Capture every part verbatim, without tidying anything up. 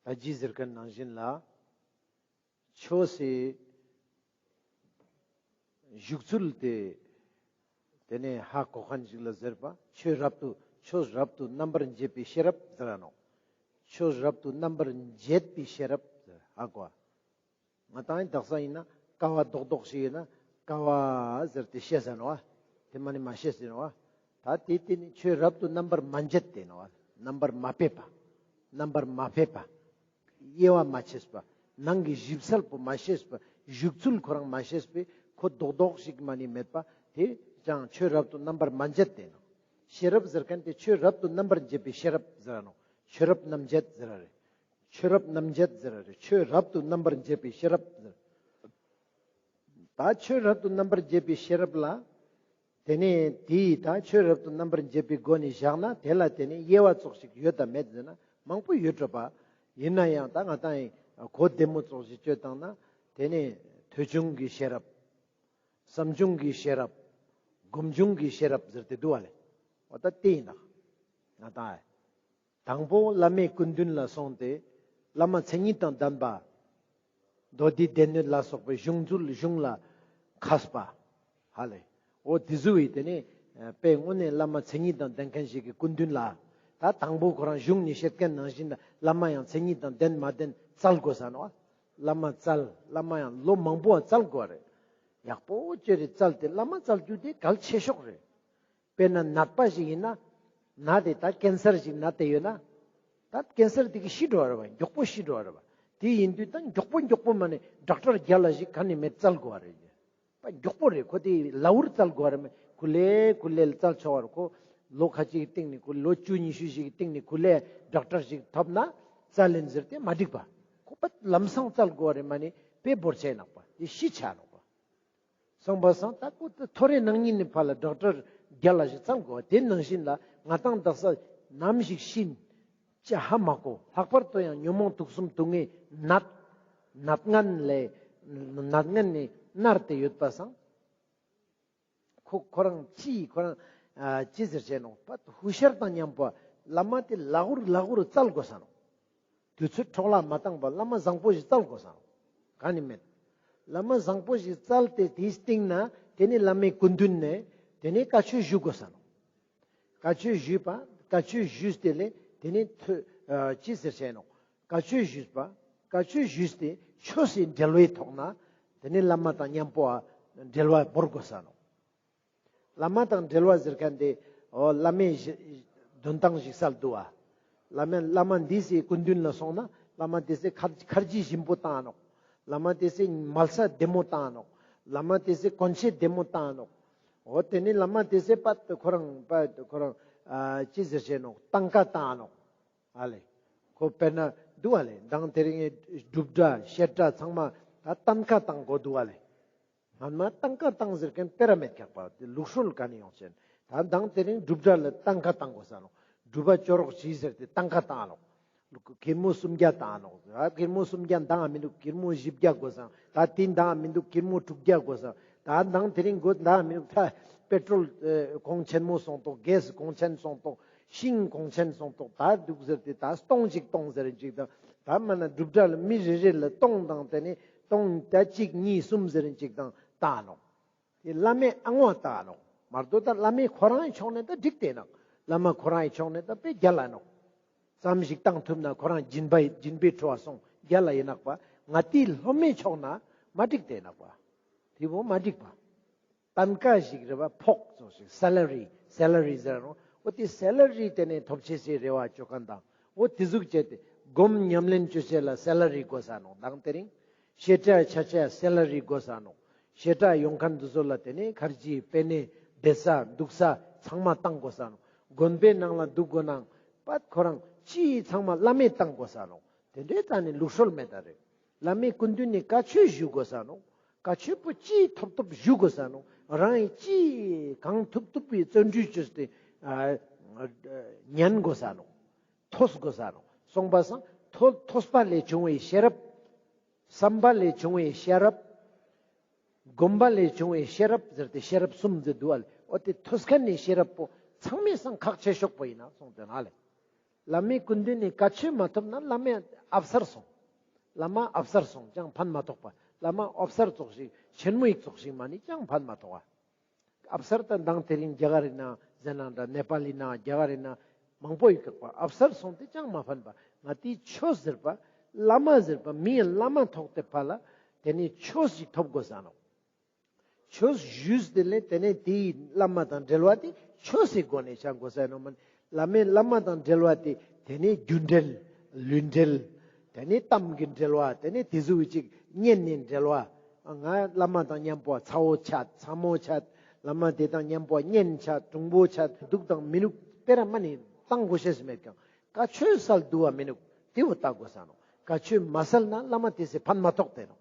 ད་ཅི་ཟེར་ཁན་ནང་བཞིན་ལ། ཆོས་སི་བཞུགས་ཚུལ་ཏེ་ཏེ་ནེ་ཧ་གོ་ཁན་ཞིག་ལ་ཟེར་བ། ཆོས་རབ་ཏུ་ཆོས་རབ་ཏུ་རྣམ་པར་འབྱེད་པའི་ཤེས་རབ་ཟེར་ར་ནོག། ཆོས་རབ་ཏུ་རྣམ་པར་འབྱེད་པའི་ཤེས་རབ་ཟེར་ཧ་གོ། ང་ཏང་ཡང་དག་ས་ཨིན་ན་ཀ་བ་རྡོག་རྡོག་ཞིག་ཨིན་ན་ཀ་བ་ཟེར་ཏེ་ཤེས་ས་ནོག་པ། ཏེ་མ་ནེ་མ་ཤེས་ས་ནོག་པ། ད་ཏེ་ཏེ་ནི་ཆོས་རབ་ཏུ་རྣམ་པར་མ་འབྱེད་དེ་ནོག་པ། རྣམ་པར་མ་ཕེབས་པ། རྣམ་པར་མ་ཕེབས་པ། དབྱེ་བ་མ་ཕྱེས་པ། ནང་གི་ཞིབ་གསལ་པོ་མ་ཤེས་པ། བཞུགས་ཚུལ་ཁོ་རང་མ་ཤེས་པའི་ཁོ་རྡོག་རྡོག་ཞིག་མ་ནེ་མེད་པ། ཏེ་ཅང་ཆོས་རབ་ཏུ་རྣམ་པར་མ་འབྱེད་དེ་ནོག། ཤེས་རབ་ཟེར་ཁན་ཏེ་ཆོས་རབ་ཏུ་རྣམ་པར་འབྱེད་པའི་ཤེས་རབ་ཟེར་ར་ནོག། ཆོས་རབ་རྣམ་འབྱེད་ཟེར་ར་རེ། ཆོས་རབ་རྣམ་འབྱེད་ཟེར་ར་རེ། ཆོས་རབ་ཏུ་རྣམ་པར་འབྱེད་པའི་ཤེས་རབ་ཟེར། ད་ཆོས་རབ་ཏུ་རྣམ་པར་འབྱེད་པའི་ཤེས་རབ་ལ། ཏེ་ནེ་ཏེའི་ད་ཆོས་རབ་ཏུ་རྣམ་པར་འབྱེད་པའི་སྒོ་ནས་བཞག་ན་ཏེ་ལ་ཏེ་ནེ་དབྱེ་བ་ཙོགས་ཤིག་ཡོད་དམ་མེད་ཟེར་ན་མང་པོ་ཡོད་འགྲོ་པ། ཨིན་ན་ཡང་ད་ང་ཏང་ཡང་གོ་བདེ་མོ་ཙོགས་ཤིག་བཅོས་བཏང་ན་ཏེ་ནེ་ཐོས་བྱུང་གི་ཤེས་རབ། བསམ་བྱུང་གི་ཤེས་རབ། སྒོམ་བྱུང་གི་ཤེས་རབ་ཟེར་ཏེ་འདུག་པ་ལེ། འོ་ད་ཏེ་ཨིན་ན། ང་ཏང་ཡང་དང་པོ་བླ་མའི་སྐུ་མདུན་ལ་སོང་སྟེ་བླ་མ་མཚན་ཉིད་དང་ལྡན་པ། མདོ་སྡེ་སྡེ་སྣོད་ལ་སོགས་པའི་གཞུང་ཚུལ་གཞུང་ལ་མཁས་པ། ཧ་ལེ། འོ་ཏེ་ཟུག་གི་ཏེ་ནེ་དཔེ་དངོས་གནས་བླ་མ་མཚན་ཉིད་དང་ལྡན་ཁན་ཞིག་གི་སྐུ་མདུན་ལ། ད་དང་པོ་ཁོ་རང་གཞུང་ནེ་བཤད་ཁན་ནང་བཞིན་ལ་བླ་མ་ཡང་མཚན་ཉིད་དང་ལྡན་མ་ལྡན་བཙལ་དགོས་ས་ནོག། བླ་མ་བཙལ། བླ་མ་ཡང་ལོ་མང་པོ་བཙལ་དགོས་རེད། ཡག་པོ་ཅོས་ཏེ་བཙལ་ཏེ་བླ་མ་བཙལ་རྒྱུ་ཏེ་གལ་ཆེ་ཤོས་རེད། དཔེར་ན་ནད་པ་ཞིག་ཨིན་ན། ནད་དེ་ད་ཀེན་སར་ཞིག་ནད་དེ་ཡོད་ན། ད་ཀེན་སར་དེ་གི་ཤི་འགྲོ་བ་རེད་པ། མགྱོགས་པོ་ཤི་འགྲོ་བ་རེད་པ། དེ་ཨིན་དུས་ད་མགྱོགས་པོ་མགྱོགས་པོ་མ་ནེ་ཌོག་ཊར་རྒྱལ་ལ་ཞིག་ག་ནེ་མེད་བཙལ་དགོས་པ་རེད། པ་མགྱོགས་པོ་རེད། ཁོ་དེ་ལ་འུར་བཙལ་དགོས་པ་རེད་མེད། ཁུ་ལེ་ཁུ་ལེ་བཙལ་ཆོག་པ་རེད། ཁོ་ལོ་ཁ་ཅིག་གི་སྟེང་ནེ་ཁོ་ལོ་བཅུ་ཉི་ཤུ་ཞིག་གི་སྟེང་ནེ་ཁུ་ལེ་ཌོག་ཊར་ཞིག་ཐོབ་ན་བཙལ་ལེན་ཟེར་ཏེ་མ་འགྲིག་པ། ཁོ་པ་ལམ་སང་བཙལ་དགོས་པ་རེད་མ་ནེ་དཔེ་བོར་ཆ་ནོག་པ། དེ་ཤི་ཆ་ནོག་པ། སོང་པ་སང་ད་ཁོ་ད་ཐོ་རེ་ནང་ཉིན་ནི་ཕར་ལ་ཌོག་ཊར་རྒྱལ་ལ་ཞིག་བཙལ་དགོས། དེ་ནང་བཞིན་ལ་ང་ཏང་དག་ས་ནམ་ཞིག་ཤི་ཅེས་ཧ་མ་གོ། ལྷག་པར་དུ་ཡང་ཉོན་མོངས་དུག་གསུམ་དུག་ལྔའི་ནད། ནད་ངན་ལས་ནད་ངན་ནི་མནར་ཏེ་ཡོད་པ་སང་། ཁོ་ཁོ་རང་ཅི་ཁོ་རང་ཨ་ཅི་ཟེར་ཆ་ནོག་པ། ཧུ་ཤར་དང་མཉམ་པོ་བླ་མ་དེ་ལ་འུར་ལ་འུར་བཙལ་དགོས་ས་ནོག། དུས་ཚོད་འཕྲོ་བརླག་མ་བཏང་པ་བླ་མ་བཟང་པོ་ཞིག་བཙལ་དགོས་ས་ནོག། ག་ནེ་མེད། བླ་མ་བཟང་པོ་ཞིག་བཙལ་ཏེ་དེའི་སྟེང་ན་དེ་ནེ་བླ་མའི་སྐུ་མདུན་ནེ་དེ་ནེ་བཀའ་ཆོས་ཞུ་དགོས་ས་ནོག། བཀའ་ཆོས་ཞུས་པ། བཀའ་ཆོས་ཞུས་ཏེ་ལས་དེ་ནེ་ཐོས་ཨ་ཅི་ཟེར་ཆ་ནོག། བཀའ་ཆོས་ཞུས་པ། བཀའ་ཆོས་ཞུས་ཏེ་ཆོས་སི་འབྲེལ་བའི་ཐོག་ན་དེ་ནེ་བླ་མ་དང་མཉམ་པོ་འབྲེལ་བ་བོར་དགོས་ས་ནོག། བླ་མ་དང་འབྲེལ་བ་ཟེར་ཁན་དེ་འོ་བླ་མའི་གཞི་འདོན་སྟངས་ཤིག་སལ་འདུག་པ། བླ་མ་བླ་མ་འདི་སི་སྐུ་མདུན་ལ་སོང་ན་བླ་མ་དེ་སི་ཁར་ཁར་ཇི་ཞིམ་པོ་བཏང་ནོག། བླ་མ་དེ་སི་མལ་ས་བདེ་མོ་བཏང་ནོག། བླ་མ་དེ་སི་གོན་ཆས་བདེ་མོ་བཏང་ནོག། འོ་དེ་ནེ་བླ་མ་དེ་སི་པད་ཁོ་རང་པད་ཁོ་རང་ཨ་ཅི་ཟེར་ཆ་ནོག། སྟན་ཁ་བཏང་ནོག། ཨ་ལེ། ཁོ་དཔེར་ན་འདུག་པ་ལེ། མདང་དེ་རིང་སྒྲུབ་གྲྭ་བཤད་གྲྭ་ཚང་མ་ད་སྟན་ཁ་བཏང་དགོས་འདུག་པ་ལེ། སྔན་མ་སྟན་ཁ་བཏང་ཟེར་ཁན་དཔེ་ར་མེད་ཀྱག་པ། དེ་ལུགས་སྲོལ་ག་ནེ་ཡོང་ཆེན། ད་མདང་དེ་རིང་སྒྲུབ་གྲྭ་ལ་སྟན་ཁ་བཏང་དགོས་ས་ནོག། སྒྲུབ་པ་ཅོ་རོགས་གྱིས་ཟེར་ཏེ་སྟན་ཁ་བཏང་ནོག། གེར་མོ་སུམ་བརྒྱ་བཏང་ནོག། ད་གེར་མོ་སུམ་བརྒྱ་མདང་མི་འདུག། གེར་མོ་བཞི་བརྒྱ་དགོས་ས། ད་དེ་མདང་མི་འདུག། གེར་མོ་དྲུག་བརྒྱ་དགོས་ས། ད་མདང་དེ་རིང་དགོས་མདང་མི་འདུག། ད་པེ་ཊྲོལ་ཨེ་གོང་ཆེན་མོ་སོང་ཏོག། གེས་གོང་ཆེན་སོང་ཏོག། ཤིང་གོང་ཆེན་སོང་ཏོག། ད་འདུག་ཟེར་ཏེ་ད་སྟོང་གཅིག་སྟོང་ཟེར་གཅིག་དང་། ད་མ་ན་སྒྲུབ་གྲྭ་ལ་མི་རེ་རེ་ལ་སྟོང་དང་དེ་ནེ་སྟོང་ད་གཅིག་གཉིས་གསུམ་ཟེར་གཅིག་དང་བཏང་ནོག། དེ་བླ་མའི་ཨ་ངོ་བཏང་ནོག། མ་གཏོགས་ད་བླ་མའི་ཁོ་རང་ངི་ཕྱོགས་ནེ་ད་འགྲིག་སྟེ་ནོག། བླ་མ་ཁོ་རང་ངི་ཕྱོགས་ནེ་ད་དཔེ་རྒྱལ་ལ་ནོག། ཙམ་ཞིག་བཏང་ཐུབ་ན་ཁོ་རང་སྦྱིན་པ་སྦྱིན་པའི་འཕྲོ་བ་སོང་རྒྱལ་ལ་ཨིན་ནོག་པ། ང་ཏིའི་སློབ་མའི་ཕྱོགས་ནེ་མ་འགྲིག་སྟེ་ནོག་པ། དེ་བོ་མ་འགྲིག་པ། སྟན་ཁ་ཞིག་རེད་པ། ཕོགས་ཙོགས་ཤིག། སེ་ལ་རི་སེ་ལ་རི་ཟེར་ར་ནོག། འོ་དེ་སེ་ལ་རི་དེ་ནེ་ཐོབ་ཅེས་སི་རེ་བ་ཅོ་ཁན་དང་། འོ་དེ་ཟུག་བྱས་ཏེ་སྒོམ་ཉམས་ལེན་ཅོ་ཅེས་ལ་སེ་ལ་རི་དགོས་ས་ནོག། མདང་དེ་རིང་བཤད་གྲྭ་ཆ་ཆ་སེ་ལ་རི་དགོས་ས་ནོག། བཤད་གྲྭ་ཡོང་ཁན་དེ་ཚོ་ལ་དེ་ནེ་ཁར་ཇི་པེ་ནེ་བསྡད་ས་འདུག་ས་ཚང་མ་བཏང་དགོས་ས་ནོག། དགོན་པའི་ནང་ལ་འདུག་དགོས་ནའང་པད་ཁོ་རང་ཅི་ཚང་མ་བླ་མས་བཏང་དགོས་ས་ནོག། དེ་འདྲའི་ད་ནི་ལུགས་སྲོལ་མེད་ད་རེད། བླ་མའི་སྐུ་མདུན་ནེ་བཀའ་ཆོས་ཞུ་དགོས་ས་ནོག། བཀའ་ཆོས་པོ་ཅི་ཐོབ་ཐོབ་ཞུ་དགོས་ས་ནོག། རང་ངི་ཅི་གང་ཐུབ་ཐུབ་པའི་བརྩོན་འགྲུས་བཅོས་ཏེ་ཨ་ཨ་ཉན་དགོས་ས་ནོག། ཐོས་དགོས་ས་ནོག། སོང་པ་སང་ཐོས་ཐོས་པ་ལས་བྱུང་བའི་ཤེས་རབ། བསམ་པ་ལས་བྱུང་བའི་ཤེས་རབ། སྒོམ་པ་ལས་བྱུང་བའི་ཤེས་རབ་ཟེར་ཏེ་ཤེས་རབ་གསུམ་ཟེར་འདུག་པ་ལེ། འོ་དེ་ཐོས་ཁན་ནི་ཤེས་རབ་པོ་ཚང་མའི་སང་ཁག་ཆེ་ཤོས་པོ་ཨིན་ན་སོང་དོན་ཨ་ལེ། བླ་མའི་སྐུ་མདུན་ནས་བཀའ་ཆོས་མ་ཐོབ་ན་བླ་མའི་ཨབ་སར་སོང་། བླ་མ་ཨབ་སར་སོང་ཅང་ཕན་མ་ཐོགས་པ། བླ་མ་ཨབ་སར་ཙོགས་ཤིག་ཆེན་མོ་ཡིག་ཙོགས་ཤིག་མ་ནི་ཅང་ཕན་མ་ཐོགས་པ། ཨབ་སར་ད་མདང་དེ་རིང་རྒྱ་གར་རི་ན་ཟེར་ན་འདྲ་ནེ་པ་ལི་ན་རྒྱ་གར་རི་ན་མང་པོ་ཡོད་ཀྱག་པ། ཨབ་སར་སོང་སྟེ་ཅང་མ་ཕན་པ། ང་དེའི་ཆོས་ཟེར་པ་བླ་མ་ཟེར་པ་མིའི་བླ་མ་ཐོགས་ཏེ་ཕ་ལ་དེ་ནས་ཆོས་ཤིག་ཐོབ་དགོས་ས་ནོག། ཆོས་ཞུས་ཏེ་ལས་དེ་ནས་དེའི་བླ་མ་དང་འབྲེལ་བ་དེ་ཆོས་སི་སྒོ་ནས་བྱ་དགོས་ས་ནོག་མ་ནི། བླ་མའི་བླ་མ་དང་འབྲེལ་བ་དེ་དེ་ནས་རྒྱུ་འབྲེལ་ལུས་འབྲེལ། དེ་ནས་གཏམ་གྱི་འབྲེལ་བ། དེ་ནས་དེ་ཟུག་ཅིག་གཉེན་ནི་འབྲེལ་བ། ང་བླ་མ་དང་མཉམ་པོ་ཚ་བོ་ཆད་ཚ་མོ་ཆད། བླ་མ་དེ་དང་མཉམ་པོ་གཉེན་ཆད་གྲུང་པོ་ཆད་འདུག་དང་མི་འདུག་སྤེ་ར་མ་ནི་བཏང་དགོས་ཤེས་མེད་ཀྱང་བཀའ་ཆོས་སལ་འདུག་བ་མི་འདུག་དེ་བོ་བལྟ་དགོས་ས་ནོག། བཀའ་ཆོས་མ་སལ་ན་བླ་མ་དེ་སི་ཕན་མ་ཐོགས་ཏེ་ནོག།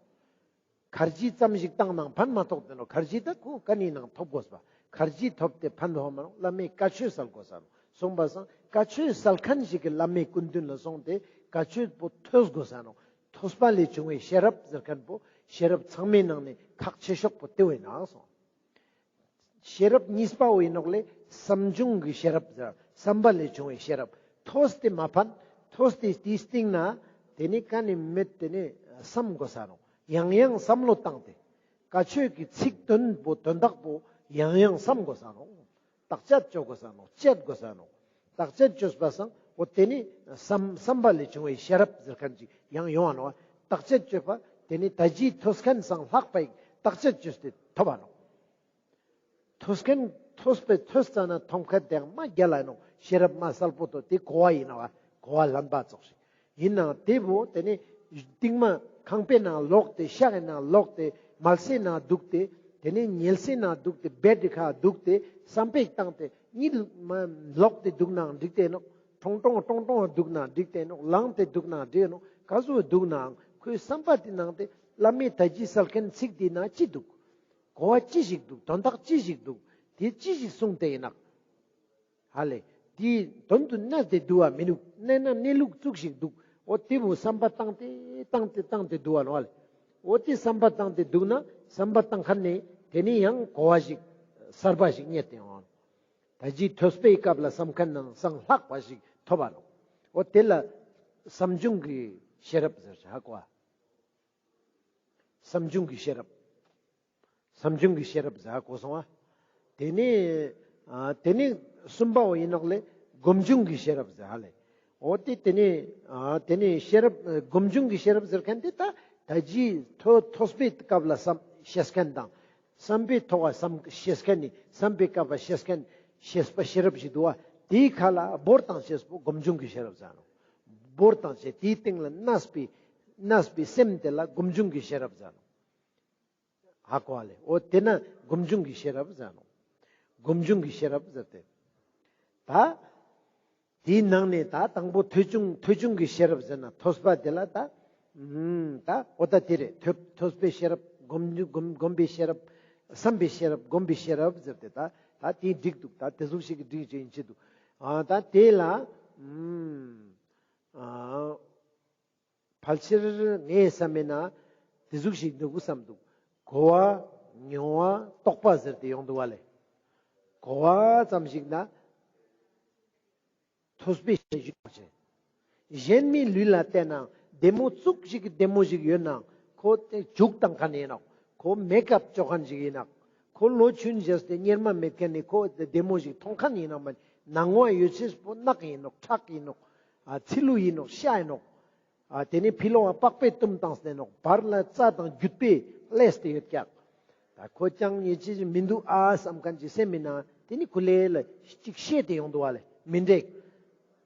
ཁར་ཇི་ཙམ་ཞིག་བཏང་ནའང་ཕན་མ་ཐོགས་ཏེ་ནོག། ཁར་ཇི་ད་ཁོ་ག་ནི་ནང་ཐོབ་དགོས་པ། ཁར་ཇི་ཐོབ་སྟེ་ཕན་ཐོགས་མ་ནོག། བླ་མའི་བཀའ་ཆོས་སལ་དགོས་ས་ནོག། སོང་པ་སང་བཀའ་ཆོས་སལ་མཁན་ཞིག་གི་བླ་མའི་སྐུ་མདུན་ལ་སོང་སྟེ་བཀའ་ཆོས་པོ་ཐོས་དགོས་ས་ནོག། ཐོས་པ་ལས་བྱུང་བའི་ཤེས་རབ་ཟེར་མཁན་པོ་ཤེས་རབ་ཚང་མའི་ནང་ནས་ཁག་ཆེ་ཤོས་པོ་དེ་བས་ན་སོང་། ཤེས་རབ་གཉིས་པ་བོ་ཡིན་ནོག་ལས་བསམ་བྱུང་གི་ཤེས་རབ་ཟེར། བསམ་པ་ལས་བྱུང་བའི་ཤེས་རབ། ཐོས་ཏེ་མ་ཕན། ཐོས་ཏེ་དེའི་སྟེང་ན་དེ་ནི་ག་ནི་མེད་དེ་ནི་བསམ་དགོས་ས་ནོག། ཡང་ཡང་བསམ་བློ་བཏང་སྟེ། བཀའ་ཆོས་ཀྱི་ཚིག་དོན་པོ་དོན་དག་པོ་ཡང་ཡང་བསམ་དགོས་ས་ནོག། བརྟག་དཔྱད་བཅོ་དགོས་ས་ནོག། དཔྱད་དགོས་ས་ནོག། བརྟག་དཔྱད་བཅོས་པ་སང་འོ་དེ་ནི་བསམ་བསམ་པ་ལས་བྱུང་བའི་ཤེས་རབ་ཟེར་མཁན་ཅིག་ཡང་ཡོང་བ་ནོག། བརྟག་དཔྱད་བཅོས་པ་དེ་ནི་ད་ཅི་ཐོས་མཁན་སང་ལྷག་པའི་བརྟག་དཔྱད་བཅོས་ཏེ་ཐོབ་པ་ནོག། ཐོས་མཁན་ཐོས་པའི་ཐོས་ཙ་ན་ཐོམ་ཁ་དེ་མ་རྒྱལ་ལ་ནོག། ཤེས་རབ་མ་གསལ་པོ་དོ་དེ་གོ་བ་ཡིན་ནོག། གོ་བ་ལྷན་པ་ཙོགས་ཤིག་ཡིན་ནའང་དེ་བོ་དེ་ནི་རྟིང་མ་ཁང་པའི་ནང་ལོག་སྟེ་ཤག་གི་ནང་ལོག་སྟེ་མལ་སའི་ནང་འདུག་སྟེ་དེ་ནི་ཉལ་སའི་ནང་འདུག་སྟེ་བེད་ཁ་འདུག་སྟེ་བསམ་པས་བཏང་སྟེ་གཉིད་མ་ལོག་སྟེ་འདུག་ནའང་འགྲིག་སྟེ་ནོག། ཀྲོང་ཀྲོང་ཀྲོང་ཀྲོང་འདུག་ནའང་འགྲིག་སྟེ་ནོག། ལངས་ཏེ་འདུག་ནའང་འགྲིག་ནོག། ག་ཟུག་འདུག་ནའང་ཁོའི་བསམ་པ་དེ་ནང་དེ་བླ་མས་ད་ཅི་སལ་མཁན་ཚིག་དེ་ནང་ཅི་འདུག། གོ་བ་ཅི་ཞིག་འདུག། དོན་དག་ཅི་ཞིག་འདུག། དེ་ཅི་ཞིག་གསུངས་ཏེ་ཡིན་ནག། ཧ་ལེ། དེའི་དོན་དུ་གནས་ཏེ་འདུག་བ་མི་འདུག། གནས་ན་གནས་ལུགས་ཙུག་ཞིག་འདུག། འོ་དེ་བོ་བསམ་པ་བཏང་སྟེ་བཏང་སྟེ་བཏང་སྟེ་འདུག་བ་ནོག་ལེ། འོ་དེ་བསམ་པ་བཏང་སྟེ་འདུག་ན་བསམ་པ་བཏང་མཁན་ནི་དེ་ནི་ཡང་གོ་བ་ཞིག་གསར་པ་ཞིག་རྙེད་དེ་ཡོང་། ད་ཅི་ཐོས་པའི་སྐབས་ལ་བསམ་མཁན་ནང་སང་ལྷག་པ་ཞིག་ཐོབ་བ་ནོག། འོ་དེ་ལ་བསམ་བྱུང་གི་ཤེས་རབ་ཟེར་ཧ་གོ་བ། བསམ་བྱུང་གི་ཤེས་རབ། བསམ་བྱུང་གི་ཤེས་རབ་ཟེར་གོ་སོང་བ། དེ་ནས་ཨ་དེ་ནས་གསུམ་པ་བོ་ཡིན་ནོག་ལེ། སྒོམ་བྱུང་གི་ཤེས་རབ་ཟེར་ཧ་ལེ། འོ་དེ་དེ་ནས་ཨ་དེ་ནས་ཤེས་རབ་ཨ་སྒོམ་བྱུང་གི་ཤེས་རབ་ཟེར་མཁན་དེ་ད་ད་ཅི་ཐོས་ཐོས་པའི་སྐབས་ལ་བསམ་ཤེས་མཁན་དང་། བསམ་པའི་ཐོག་བ་བསམ་ཤེས་མཁན་ནི་བསམ་པའི་སྐབས་བ་ཤེས་མཁན་ཤེས་པ་ཤེས་རབ་ཞིག་འདུག་བ། དེའི་ཁ་ལ་བོར་བཏང་ཤེས་པོ་སྒོམ་བྱུང་གི་ཤེས་རབ་ཟེར་ནོག། བོར་བཏང་ཤེས་དེའི་སྟེང་ལ་གནས་པའི་གནས་པའི་སེམས་དེ་ལ་སྒོམ་བྱུང་གི་ཤེས་རབ་ཟེར་ནོག། ཧ་གོ་བ་ལེ། འོ་དེ་ན་སྒོམ་བྱུང་གི་ཤེས་རབ་ཟེར་ནོག། སྒོམ་བྱུང་གི་ཤེས་རབ་ཟེར་ཏེ། ད་དེའི་ནང་ནས་ད་དང་པོ་ཐོས་བྱུང་ཐོས་བྱུང་གི་ཤེས་རབ་ཟེར་ན་ཐོས་པ་དེ་ལ་ད་ཨུམ་ད་འོ་ད་དེ་རེད། ཐོས་ཐོས་པའི་ཤེས་རབ་སྒོམ་སྒོམ་སྒོམ་པའི་ཤེས་རབ་བསམ་པའི་ཤེས་རབ་སྒོམ་པའི་ཤེས་རབ་ཟེར་ཏེ་ད་ད་དེ་འགྲིག་འདུག། ད་དེ་ཟུག་ཞིག་གི་འགྲིག་ཅེས་ཡིན་ཅི་འདུག། ཨ་ད་དེ་ལ་ཨུམ་ཨ། ཕལ་ཆེར་ངས་བསམ་མེད་ན་དེ་ཟུག་ཞིག་འདུག་བསམ་འདུག། གོ་བ་མྱོང་བ་རྟོགས་པ་ཟེར་ཏེ་ཡོང་འདུག་བ་ལེ། གོ་བ་ཙམ་ཞིག་ན་ཐོས་པའི་ཤེས་རབ་ཅན། གཞན་མིའི་ལུས་ལ་བལྟས་ན་བདེ་མོ་ཙུག་ཞིག་གི་བདེ་མོ་ཞིག་ཡོད་ན་ཁོ་དེ་འཇུག་བཏང་མཁན་ཡིན་ནོག། ཁོ་མེག་ཨབ་བཅོ་མཁན་ཞིག་ཡིན་ནོག། ཁོ་ལོ་ཆུན་བཞེས་ཏེ་གཉེར་མ་མེད་མཁན་ནི་ཁོ་བདེ་མོ་ཞིག་མཐོང་མཁན་ཡིན་ནོག་མ་ནང་བ་ཡོད་ཅེས་པོ་རྣག་ཡིན་ནོག། ཁྲག་ཡིན་ནོག། ཨ་ཚིལ་ལུ་ཡིན་ནོག། ཤ་ཡིན་ནོག། ཨ་དེ་ནས་ཕི་ལོག་པགས་པས་བཏུམས་བཏང་སྟེ་ནོག། བར་ལ་རྩ་དང་རྒྱུད་པས་བསླད་དེ་ཡོད་ཀྱག། ད་ཁོ་ཅང་ཡིད་ཆེས་མི་འདུག་ཨ་བསམ་མཁན་གྱི་སེམས་མི་ནང་དེ་ནི་ཁོ་ལས་ལ་ཅིག་ཤེས་ཏེ་ཡོང་འདུག་བ་ལེ། མི་འགྲིག།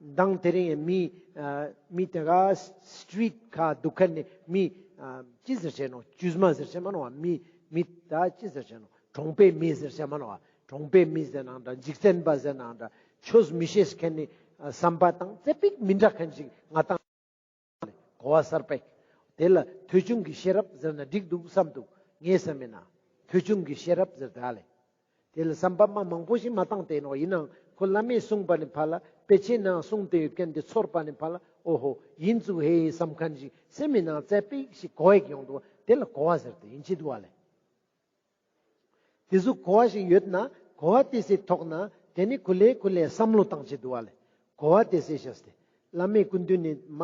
མདང་དེ་རིང་མི་ཨ་མི་དེ་ག་སི་ཊི་རིཊ་ཁ་འདུག་མཁན་ནི་མི་ཨ་ཅི་ཟེར་ཆེ་ནོག། ཇུས་མ་ཟེར་ཆེ་མ་ནོག་བ། མི་མི་ད་ཅི་ཟེར་ཆེ་ནོག། གྲོང་པའི་མི་ཟེར་ཆེ་མ་ནོག་བ། གྲོང་པའི་མི་ཟེར་ནའང་འདྲ། འཇིག་རྟེན་པ་ཟེར་ནའང་འདྲ། ཆོས་མི་ཤེས་མཁན་ནི་ཨ་བསམ་པ་དང་ཙེ་པིག་མི་འདྲ་མཁན་ཞིག་ང་དང་གོ་བ་གསར་པ་ཞིག། དེ་ལ་ཐོས་བྱུང་གི་ཤེས་རབ་ཟེར་ན་འགྲིག་འདུག་བསམ་འདུག། ངས་བསམ་མེད་ན་ཐོས་བྱུང་གི་ཤེས་རབ་ཟེར་ད་ལེ། དེ་ལ་བསམ་པ་མ་མང་པོ་ཞིག་མ་བཏང་སྟེ་ནོག། ཡིན་ནའང་ཁོ་བླ་མས་གསུངས་པ་ནི་ཕ་ལ་དཔེ་ཆའི་ནང་གསུངས་ཏེ་ཡོད་མཁན་དེ་ཚོར་པ་ནི་ཕ་ལ་ཨོ་ཧོ་ཡིན་ཙུག་ཧེ་བསམ་མཁན་ཞིག་སེམས་མི་ནང་ཙེ་པིག་ཞིག་གོ་ཡག་ཡོང་འདུག། དེ་ལ་གོ་བ་ཟེར་ཏེ་ཡིན་ཅི་འདུག་བ་ལེ། དེ་ཟུག་གོ་བ་ཞིག་ཡོད་ན་གོ་བ་དེ་སི་ཐོག་ན་དེ་ནི་ཁོ་ལས་ཁོ་ལས་བསམ་བློ་བཏང་ཅི་འདུག་བ་ལེ། གོ་བ་དེ་སི་ཤེས་ཏེ། བླ་མའི་སྐུ་མདུན་ནས་མ་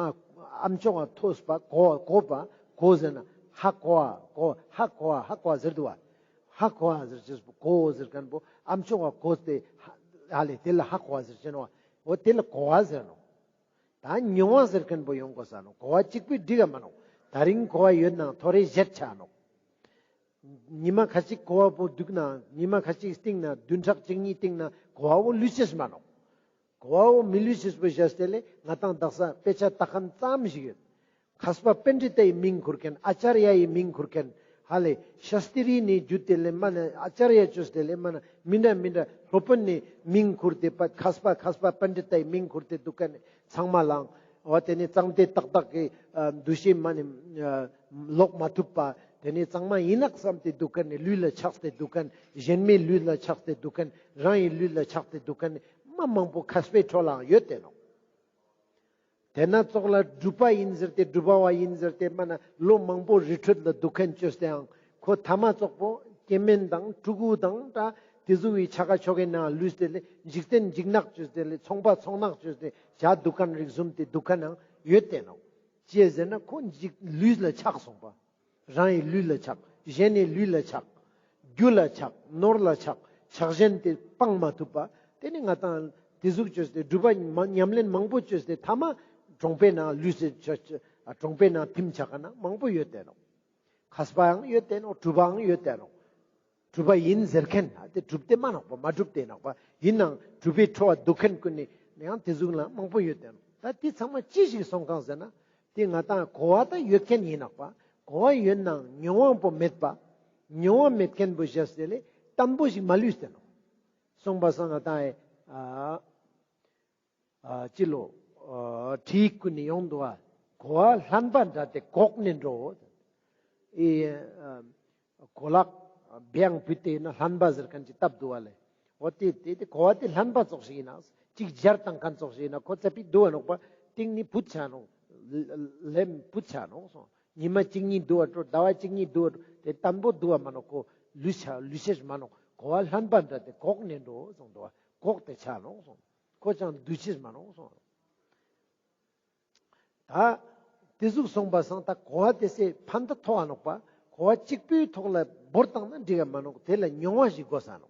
ཨམ་ཅོག་ག་ཐོས་པ་གོ་བ་གོ་བ་གོ་ཟེར་ན་ཧ་གོ་བ་གོ་ཧ་གོ་བ་ཧ་གོ་བ་ཟེར་དུག་བ། ཧ་གོ་བ་ཟེར་ཅེས་པོ་གོ་ཟེར་ཁན་པོ་ཨམ་ཅོག་ག་གོ་སྟེ་ཧ་ལེ་དེ་ལ་ཧ་གོ་བ་ཟེར་ཅེས་ནོག་བ། འོ་དེ་ལ་གོ་བ་ཟེར་ནོག། ད་མྱོང་བ་ཟེར་ཁན་པོ་ཡོང་དགོས་ས་ནོག། གོ་བ་གཅིག་པོའི་འགྲིག་ག་མ་ནོག། ད་རིང་གོ་བ་ཡོད་ནའང་ཐོ་རེ་བཞད་ཆ་ནོག། ཉི་མ་ཁ་ཅིག་གོ་བ་པོ་འདུག་ན་ཉི་མ་ཁ་ཅིག་སྟིང་ན་བདུན་ཕྲག་གཅིག་གཉིས་སྟིང་ན་གོ་བ་བོ་ལུས་ཤེས་མ་ནོག། གོ་བ་བོ་མི་ལུས་ཤེས་པོ་བཞག་སྟེ་ལེ་ང་དང་དག་ས་དཔེ་ཆ་ལྟ་ཁན་ཙམ་ཞིག་ཡོད། མཁས་པ་པཎྜི་ཏའི་མིང་ཁུར་ཁན་ཨ་ཅར་ཡའི་མིང་ཁུར་ཁན་ཧ་ལེ་ཤཱསྟྲི་ནས་བརྒྱུད་དེ་ལེ་མ་ན་ཨ་ཅར་ཡ་བཅོས་ཏེ་ལེ་མ་ན་མི་འདྲ་མི་འདྲ་སློབ་དཔོན་ནས་མིང་ཁུར་ཏེ་པ་མཁས་པ་མཁས་པ་པཎྜི་ཏའི་མིང་ཁུར་ཏེ་འདུག་ཁན་ཚང་མ་ལའང་འོ་དེ་ནས་གཙང་སྟེ་ཏག་ཏག་གི་འདུ་ཤེས་མ་ནི་ལོག་མ་ཐུབ་པ། དེ་ནས་གཙང་མ་ཡིན་ནོག་བསམ་སྟེ་འདུག་ཁན་ནི་ལུས་ལ་ཆགས་ཏེ་འདུག་ཁན་གཞན་མའི་ལུས་ལ་ཆགས་ཏེ་འདུག་ཁན་རང་ཡི་ལུས་ལ་ཆགས་ཏེ་འདུག་ཁན་ནི་མ་མང་པོ་མཁས་པའི་ཁྲོད་ལའང་ཡོད་དེ་ནོག། དེ་ན་ཙོགས་ལ་སྒྲུབ་པ་ཡིན་ཟེར་ཏེ་སྒྲུབ་པ་བ་ཡིན་ཟེར་ཏེ་མ་ན་ལོ་མང་པོ་རི་ཁྲོད་ལ་འདུག་ཁན་བཅོས་ཏེའང་ཁོ་ཐ་མ་ཙོགས་པོ་སྐྱེ་དམན་དང་ཕྲུ་གུ་དང་ད་དེ་ཟུག་གི་ཆ་ག་ཆོ་གའི་ནང་ལུས་ཏེ་ལེ་འཇིག་རྟེན་འཇིག་ནག་བཅོས་ཏེ་ལེ་ཚོང་པ་ཚོང་ནག་བཅོས་ཏེ་བྱ་འདུག་ཁན་རིགས་བཟུམ་དེ་འདུག་ཁན་ནང་ཡོད་དེ་ནོག། ཅི་ཟེར་ན་ཁོ་འཇིག་ལུས་ལ་ཆགས་སོང་པ། རང་ཡི་ལུས་ལ་ཆགས། གཞན་ནི་ལུས་ལ་ཆགས། རྒྱུ་ལ་ཆགས། ནོར་ལ་ཆགས། ཆགས་ཞེན་དེ་སྤང་མ་ཐུབ་པ། དེ་ནི་ང་དང་དེ་ཟུག་བཅོས་ཏེ་སྒྲུབ་པ་ཉམས་ལེན་མང་པོ་བཅོས་ཏེ་ཐ་མ་གྲོང་པའི་ནང་ལུས་སེ་ཆ་ཆ་གྲོང་པའི་ནང་ཐིམ་ཆ་ཁན་མང་པོ་ཡོད་དེ་ནོག། མཁས་པའང་ཡོད་དེ་ནོག། གྲུབ་པའང་ཡོད་དེ་ནོག། གྲུབ་པ་ཡིན་ཟེར་ཁན་དེ་གྲུབ་སྟེ་མ་ནོག་པ་མ་གྲུབ་སྟེ་ནོག་པ། ཡིན་ནའང་གྲུབ་པའི་ཁྲོད་འདུག་ཁན་ཀུན་ནི་ཡང་དེ་ཟུག་ལ་མང་པོ་ཡོད་དེ་ནོག། ད་དེ་ཚང་མ་ཅི་ཞིག་སོང་ཁན་ཟེར་ན། དེ་ང་དང་གོ་བ་ད་ཡོད་ཁན་ཡིན་ནོག་པ། གོ་བ་ཡོད་ནའང་མྱོང་བ་པོ་མེད་པ། མྱོང་བ་མེད་ཁན་པོ་བཞག་སྟེ་ལེ་བརྟན་པོ་ཞིག་མ་ལུས་ཏེ་ནོག། སོང་པ་སང་ང་དང་ཨེ་ཨ་ཨ་ཅི་ལོ་ཨ་བྲིས་ཀུན་ནི་ཡོང་འདུག་བ། གོ་བ་ལྷན་པ་འདྲ་སྟེ་གོག་ནས་འགྲོ། ཨེ་ཨ་གོ་ལག་བེའང་བུད་དེ་ཡིན་ན་ལྷན་པ་ཟེར་ཁན་ཅིག་བཏབ་འདུག་བ་ལེ། འོ་དེ་དེ་དེ་གོ་བ་དེ་ལྷན་པ་ཙོགས་ཤིག་ཡིན་ན་ཅིག་སྦྱར་བཏང་ཁན་ཙོགས་ཤིག་ཡིན་ན་ཁོ་ཙ་པིག་འདུག་བ་ནོག་པ། སྟིང་ནི་བུད་ཆ་ནོག། ལེམ་བུད་ཆ་ནོག་སོང་། ཉི་མ་གཅིག་གཉིས་འདུག་བ་འགྲོ་ཟླ་བ་གཅིག་གཉིས་འདུག་བ་འགྲོ་དེ་བརྟན་པོ་འདུག་བ་མ་ནོག། ཁོ་ལུས་ཆ་ལུས་ཤེས་མ་ནོག། གོ་བ་ལྷན་པ་འདྲ་དེ་གོག་ནས་འགྲོ་སོང་འདུག་བ་གོག་དེ་ཆ་ནོག་སོང་། ཁོ་ཅང་འདུ་ཤེས་མ་ནོག་སོང་། ད་དེ་ཟུག་སོང་པ་སང་ད་གོ་བ་དེ་སེ་ཕན་ཐོགས་ཐོགས་ཨ་ནོག་པ། གོ་བ་གཅིག་པོའི་ཐོག་ལ་བོར་བཏང་ན་འགྲིག་ག་མ་ནོག། དེ་ལ་མྱོང་བ་ཞིག་དགོས་ས་ནོག།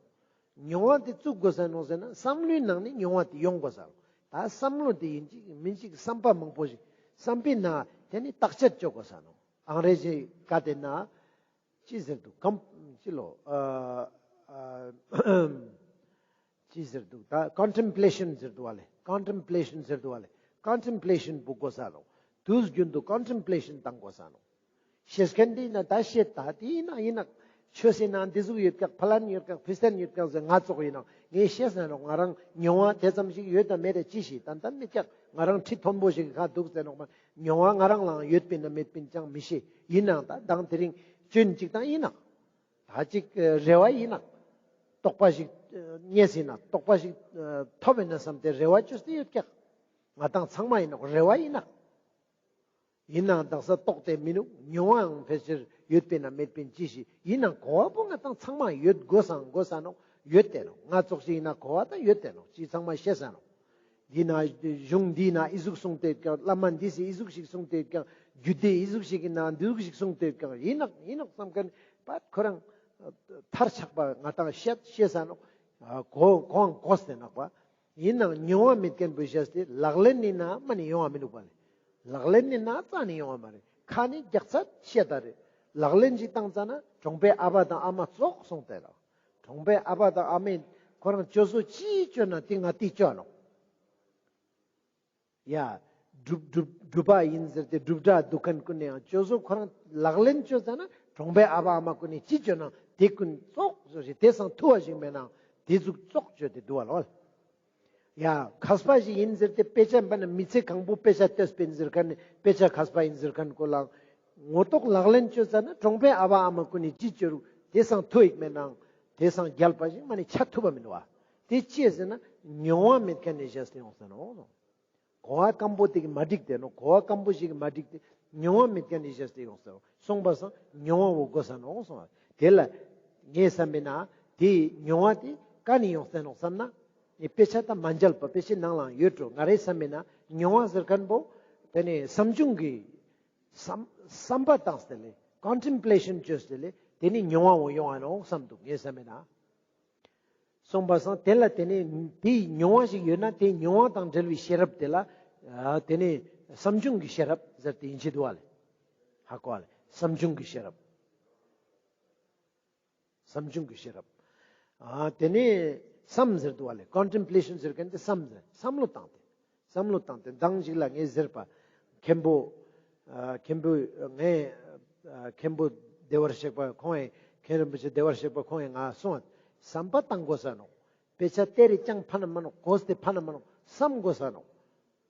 མྱོང་བ་དེ་བཙུགས་དགོས་ས་ནོག་ཟེར་ན་བསམ་བློའི་ནང་ནས་མྱོང་བ་དེ་ཡོང་དགོས་ས་ནོག། ད་བསམ་བློ་དེ་ཡིན་གཅིག་མིན་གཅིག་བསམ་པ་མང་པོ་ཞིག་བསམ་པའི་ནང་དེ་ནི་བརྟག་དཔྱད་བཅོ་དགོས་ས་ནོག། ཨང་རེ་ཇི་སྐད་དེ་ན། ཅི་ཟེར་འདུག་གམ། ཅི་ལོ། ཨ་ཨ་ཅི་ཟེར་འདུག་ད་ཀོན་ཊེམ་པི་ལེ་ཤན་ཟེར་འདུག་བ་ལེ། ཀོན་ཊེམ་པི་ལེ་ཤན་ཟེར་འདུག་བ་ལེ། ཀོན་ཊེམ་པི་ལེ་ཤན་པོ་དགོས་ས་ནོག། དུས་རྒྱུན་དུ་ཀོན་ཊེམ་པི་ལེ་ཤན་བཏང་དགོས་ས་ནོག། ཤེས་ཁན་དེ་ཡིན་ན་ད་ཤེས་ད་དེ་ཡིན་ན་ཡིན་ན་ཆོས་ཟེར་ན་འདི་ཟུག་ཡོད་ཀྱག་ཕ་ལན་ཡོད་ཀྱག་ཕི་སྟན་ཡོད་ཀྱག་ཟེར་ང་ཙོགས་ཡིན་ན་ངས་ཤེས་ན་ནོག། ང་རང་མྱོང་བ་དེ་ཙམ་ཞིག་ཡོད་དང་མེད་དེ་ཅི་ཤེས་ད་ད་མི་ཀྱག་ང་རང་ཁྲི་མཐོན་པོ་ཞིག་གི་ཁ་འདུག་ཟེར་ནོག་མ། མྱོང་བ་ང་རང་ལའང་ཡོད་པིན་ན་མེད་པིན་ཅང་མི་ཤེས། ཡིན་ནའང་ད་མདང་དེ་རིང་སྐྱོན་ཅིག་དང་ཡིན་ན། ད་ཅིག་རེ་བ་ཡིན་ན། རྟོགས་པ་ཞིག་རྙེད་ཟིན་ན་རྟོགས་པ་ཞིག་ཐོབ་ཡིན་ན་བསམ་སྟེ་རེ་བ་བཅོས་ཏེ་ཡོད་ཀྱག། ང་དང་ཚང་མ་ཡིན་ནོག་རེ་བ་ཡིན་ན། ཡིན་ནའང་དག་ས་རྟོགས་ཏེ་མི་ནུག། མྱོང་བའང་ཕལ་ཆེར་ཡོད་པིན་ན་མེད་པིན་ཅི་ཤེས། ཡིན་ནའང་གོ་བ་པོ་ང་དང་ཚང་མ་ཡོད་དགོས་སང་དགོས་ས་ནོག། ཡོད་དེ་ནོག། ང་ཙོགས་ཤིག་ཡིན་ན་གོ་བ་ད་ཡོད་དེ་ནོག། ཅི་ཚང་མ་ཤེས་ས་ནོག། འདི་ན་གཞུང་འདི་ན་ཨི་ཟུག་གསུངས་ཏེ་ཡོད་ཀྱག། བླ་མ་འདི་སི་ཨི་ཟུག་ཞིག་གསུངས་ཏེ་ཡོད་ཀྱག། རྒྱུད་སྡེ་ཨི་ཟུག་ཞིག་གི་ནང་འདི་ཟུག་ཞིག་གསུངས་ཏེ་ཡོད་ཀྱག། ཡིན་ནོག་ཡིན་ནོག་བསམ་ཁན་པ་ཁོ་རང་ཐར་ཆག་པ་ང་དང་ཤེས་ཤེས་ས་ནོག། གོ་གོའང་གོ་སྟེ་ནོག་པ། ཡིན་ནའང་མྱོང་བ་མེད་ཁན་པོ་བཞག་སྟེ་ལག་ལེན་ནི་ནང་མ་ནི་ཡོང་བ་མི་འདུག་པ་ལེ། ལག་ལེན་ནི་ནང་རྩ་ནི་ཡོང་བ་མ་རེད། ཁ་ནི་རྒྱག་ཚད་ཤེས་ད་རེད། ལག་ལེན་ཅིག་བཏང་ཙ་ན་གྲོང་པའི་ཨ་ཕ་དང་ཨ་མ་ཙོགས་སོང་སྟེ་ར། གྲོང་པའི་ཨ་ཕ་དང་ཨ་མས་ཁོ་རང་བཅོ་བཟོ་ཅི་བཅོ་ན་དེ་ང་དེ་བཅོ་ནོག། ཡ། སྒྲུབ་སྒྲུབ་སྒྲུབ་པ་ཡིན་ཟེར་ཏེ་སྒྲུབ་གྲྭ་འདུག་ཁན་ཀུན་ནས་ཡང་བཅོ་བཟོ་ཁོ་རང་ལག་ལེན་བཅོ་ཙ་ན་གྲོང་པའི་ཨ་ཕ་ཨ་མ་ཀུན་ནས་ཅི་བཅོ་ན་དེ་ཀུན་ཙོགས་བཟོ་ཞིག་དེ་སང་ཐུ་བ་ཞིག་མེད་ནའང་དེ་ཟུག་ཙོགས་བཅོ་སྟེ་འདུག་བ་ལོ། ཡ། མཁས་པ་ཞིག་ཡིན་ཟེར་ཏེ་དཔེ་ཆ་པ་ན་མི་ཚེ་གང་པོ་དཔེ་ཆ་ལྟོས་པིན་ཟེར་ཁན་ནི་དཔེ་ཆ་མཁས་པ་ཡིན་ཟེར་ཁན་ཀུན་ལའང་ངོ་ཐོག་ལག་ལེན་བཅོ་ཙ་ན་གྲོང་པའི་ཨ་ཕ་ཨ་མ་ཀུན་ནས་ཅི་བཅོ་རུག་དེ་སང་ཐུ་ཡིག་མེད་ནའང་དེ་སང་རྒྱལ་པ་ཞིག་མ་ནི་ཆ་ཐུབ་པ་མི་འདུག་བ། དེ་ཅི་ཟེར་ན་མྱོང་བ་མེད་ཁན་ནས་བཞག་སྟེ་ཡོང་ས་ནོག། གོ་བ་སྐམ་པོ་དེ་གི་མ་འགྲིག་དེ་ནོག། གོ་བ་སྐམ་པོ་ཞིག་གི་མ་འགྲིག་དེ་མྱོང་བ་མེད་ཁན་ནི་བཞག་སྟེ་ཡོང་ས་ནོག། སོང་པ་སང་མྱོང་བ་བོ་དགོས་ས་ནོག་སོང་། དེ་ལ་ངས་བསམ་པས་ན་དེ་མྱོང་བ་དེ་ཀ་ནས་ཡོང་ས་ནོག་བསམ་ན། ངས་དཔེ་ཆ་དང་མ་མཇལ་བ་དཔེ་ཆའི་ནང་ལའང་ཡོད་འགྲོ། ང་རའི་བསམ་པས་ན་ མྱོང་བ་ཟེར་ཁན་པོ་ཏེ་ནེ་བསམ་བྱུང་གི་བསམ་བསམ་པ་བཏང་སྟེ་ལེ། ཀོན་ཊེམ་པ་ལེ་ཤན་ཅོས་ཏེ་ལེ། ཏེ་ནེ་མྱོང་བ་བོ་ཡོང་ང་ནོག་བསམ་འདུག་ངས་བསམ་མེད་ན། སོང་པ་སང་ཏེ་ལ་ཏེ་ནེ་ཏེའི་མྱོང་བ་ཞིག་ཡོད་ན་ཏེ་མྱོང་བ་དང་འབྲེལ་བའི་ཤེས་རབ་ཏེ་ལ་ཨ་ཏེ་ནེ་བསམ་བྱུང་གི་ཤེས་རབ་ཟེར་ཏེ་ཡིན་ཅི་འདུག་བ་ལེ། ཧ་གོ་བ་ལེ། བསམ་བྱུང་གི་ཤེས་རབ། བསམ་བྱུང་གི་ཤེས་རབ། ཨ་ཏེ་ནེ་བསམ་ཟེར་འདུག་བ་ལེ། ཀོན་ཊེམ་པ་ལེ་ཤན་ཟེར་ཁན་ཏེ་བསམ་ཟེར། བསམ་བློ་བཏང་སྟེ། བསམ་བློ་བཏང་སྟེ་མདང་ཅིག་ལ་ངས་ཟེར་པ། མཁན་པོ་ཨ་མཁན་པོ་ངས་ཨ་མཁན་པོ་བདེ་བར་གཤེགས་པ་ཁོང་ངི་མཁན་རིན་པོ་ཆེ་བདེ་བར་གཤེགས་པ་ཁོང་ངི་ང་སོང་བ། བསམ་པ་བཏང་དགོས་ས་ནོག། དཔེ་ཆ་ཏེ་རེ་ཅང་ཕན་ན་མ་ནོག། གོས་ཏེ་ཕན་ན་མ་ནོག། བསམ་དགོས་ས་ནོག།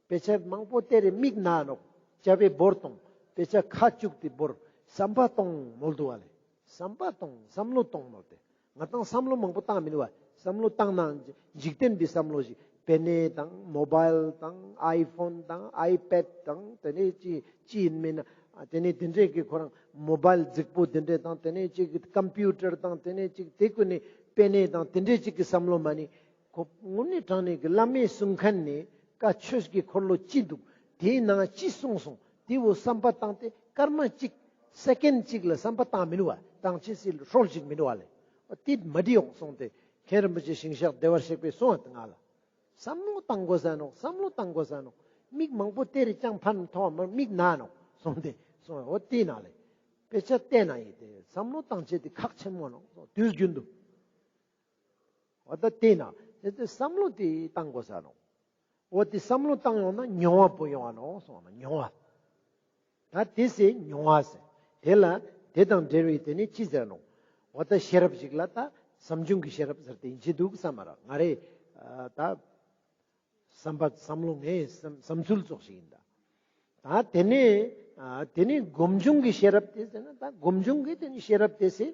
དཔེ་ཆ་མང་པོ་ཏེ་རེ་མིག་ན་ནོག། ཅ་བེ་བོར་ཏོང་། དཔེ་ཆ་ཁ་བཅུག་སྟེ་བོར། བསམ་པ་གཏོང་མོལ་འདུག་བ་ལེ། བསམ་པ་གཏོང་། བསམ་བློ་གཏོང་མོལ་ཏེ། ང་དང་བསམ་བློ་མང་པོ་བཏང་མི་འདུག་བ། བསམ་བློ་བཏང་ན་འཇིག་རྟེན་པའི་བསམ་བློ་ཞིག། པེ་ནེ་དང་མོ་བཱའིལ་དང་ཨའི་ཕོན་དང་ཨའི་པེཌ་དང་ཏེ་ནེ་ཅི་ཅི་ཡིན་མིན་ན་ཏེ་ནེ་ཏེ་འདྲའི་གི་ཁོ་རང་མོ་བཱའིལ་རྫིག་པོ་ཏེ་འདྲའི་དང་ཏེ་ནེ་ཅིག་ཀམ་པིའུ་ཊར་དང་ཏེ་ནེ་ཅིག་ཏེ་ཀུན་ནི་པེ་ནེ་དང་ཏེ་འདྲའི་ཅིག་གི་བསམ་བློ་མ་ནི། ཁོ་དངོས་གནས་དྲང་གནས་ཀྱི་བླ་མའི་གསུང་མཁན་ནི་བཀའ་ཆོས་ཀྱི་འཁོར་ལོ་ཅི་འདུག། དེའི་ནང་ཅི་གསུངས་སོང་། དེ་བོ་བསམ་པ་བཏང་སྟེ་སྐར་མ་གཅིག། སེ་ཀེན་གཅིག་ལ་བསམ་པ་བཏང་མི་འདུག་བ། བཏང་ཅེས་སི་སྲོལ་ཞིག་མི་འདུག་བ་ལེ། འོ་དེ་མ་འགྲིག་ཡོང་སོང་སྟེ་མཁན་རིན་པོ་ཆེ་ཞིང་གཤེགས་བདེ་བར་གཤེགས་པས་གསུངས་བ་དེ་ང་ལ། བསམ་བློ་བཏང་དགོས་ས་ནོག། བསམ་བློ་བཏང་དགོས་ས་ནོག། མིག་མང་པོ་ཏེ་རེ་ཅང་ཕན་ཐོགས་མ་མིག་ན་ནོག་གསུངས་ཏེ་གསུངས་བ། འོ་དེ་ན་ལེ། དཔེ་ཆ་བལྟས་ན་ཡིན་ཏེ་བསམ་བློ་བཏང་ཅེས་དེ་ཁག་ཆེན་མོ་ནོག་དུས་རྒྱུན་དུ། འོ་ད་དེ་ན་དེ་དེ་བསམ་བློ་དེ་བཏང་དགོས་ས་ནོག། འོ་དེ་བསམ་བློ་བཏང་ཡོང་ན་མྱོང་བ་པོ་ཡོང་བ་ནོག་སོང་ན་མྱོང་བ། ད་དེ་སེ་མྱོང་བ་ཟེར། དེ་ལ་དེ་དང་འབྲེལ་བའི་དེ་ནི་ཅི་ཟེར་ནོག། འོ་ད་ཤེས་རབ་ཞིག་ལ་ད་བསམ་བྱུང་གི་ཤེས་རབ་ཟེར་ཏེ་ཡིན་གྱི་འདུག་བསམ་མ་ར་ང་རེ་ཨ་ད་བསམ་པ་བསམ་བློ་ངའི་བསམ་བསམ་ཚུལ་ཙོགས་ཤིག་ཡིན་ད། ད་དེ་ནས་ཨ་དེ་ནས་སྒོམ་བྱུང་གི་ཤེས་རབ་དེ་ཟེར་ན་ད་སྒོམ་བྱུང་གི་དེ་ནས་ཤེས་རབ་དེ་སེ་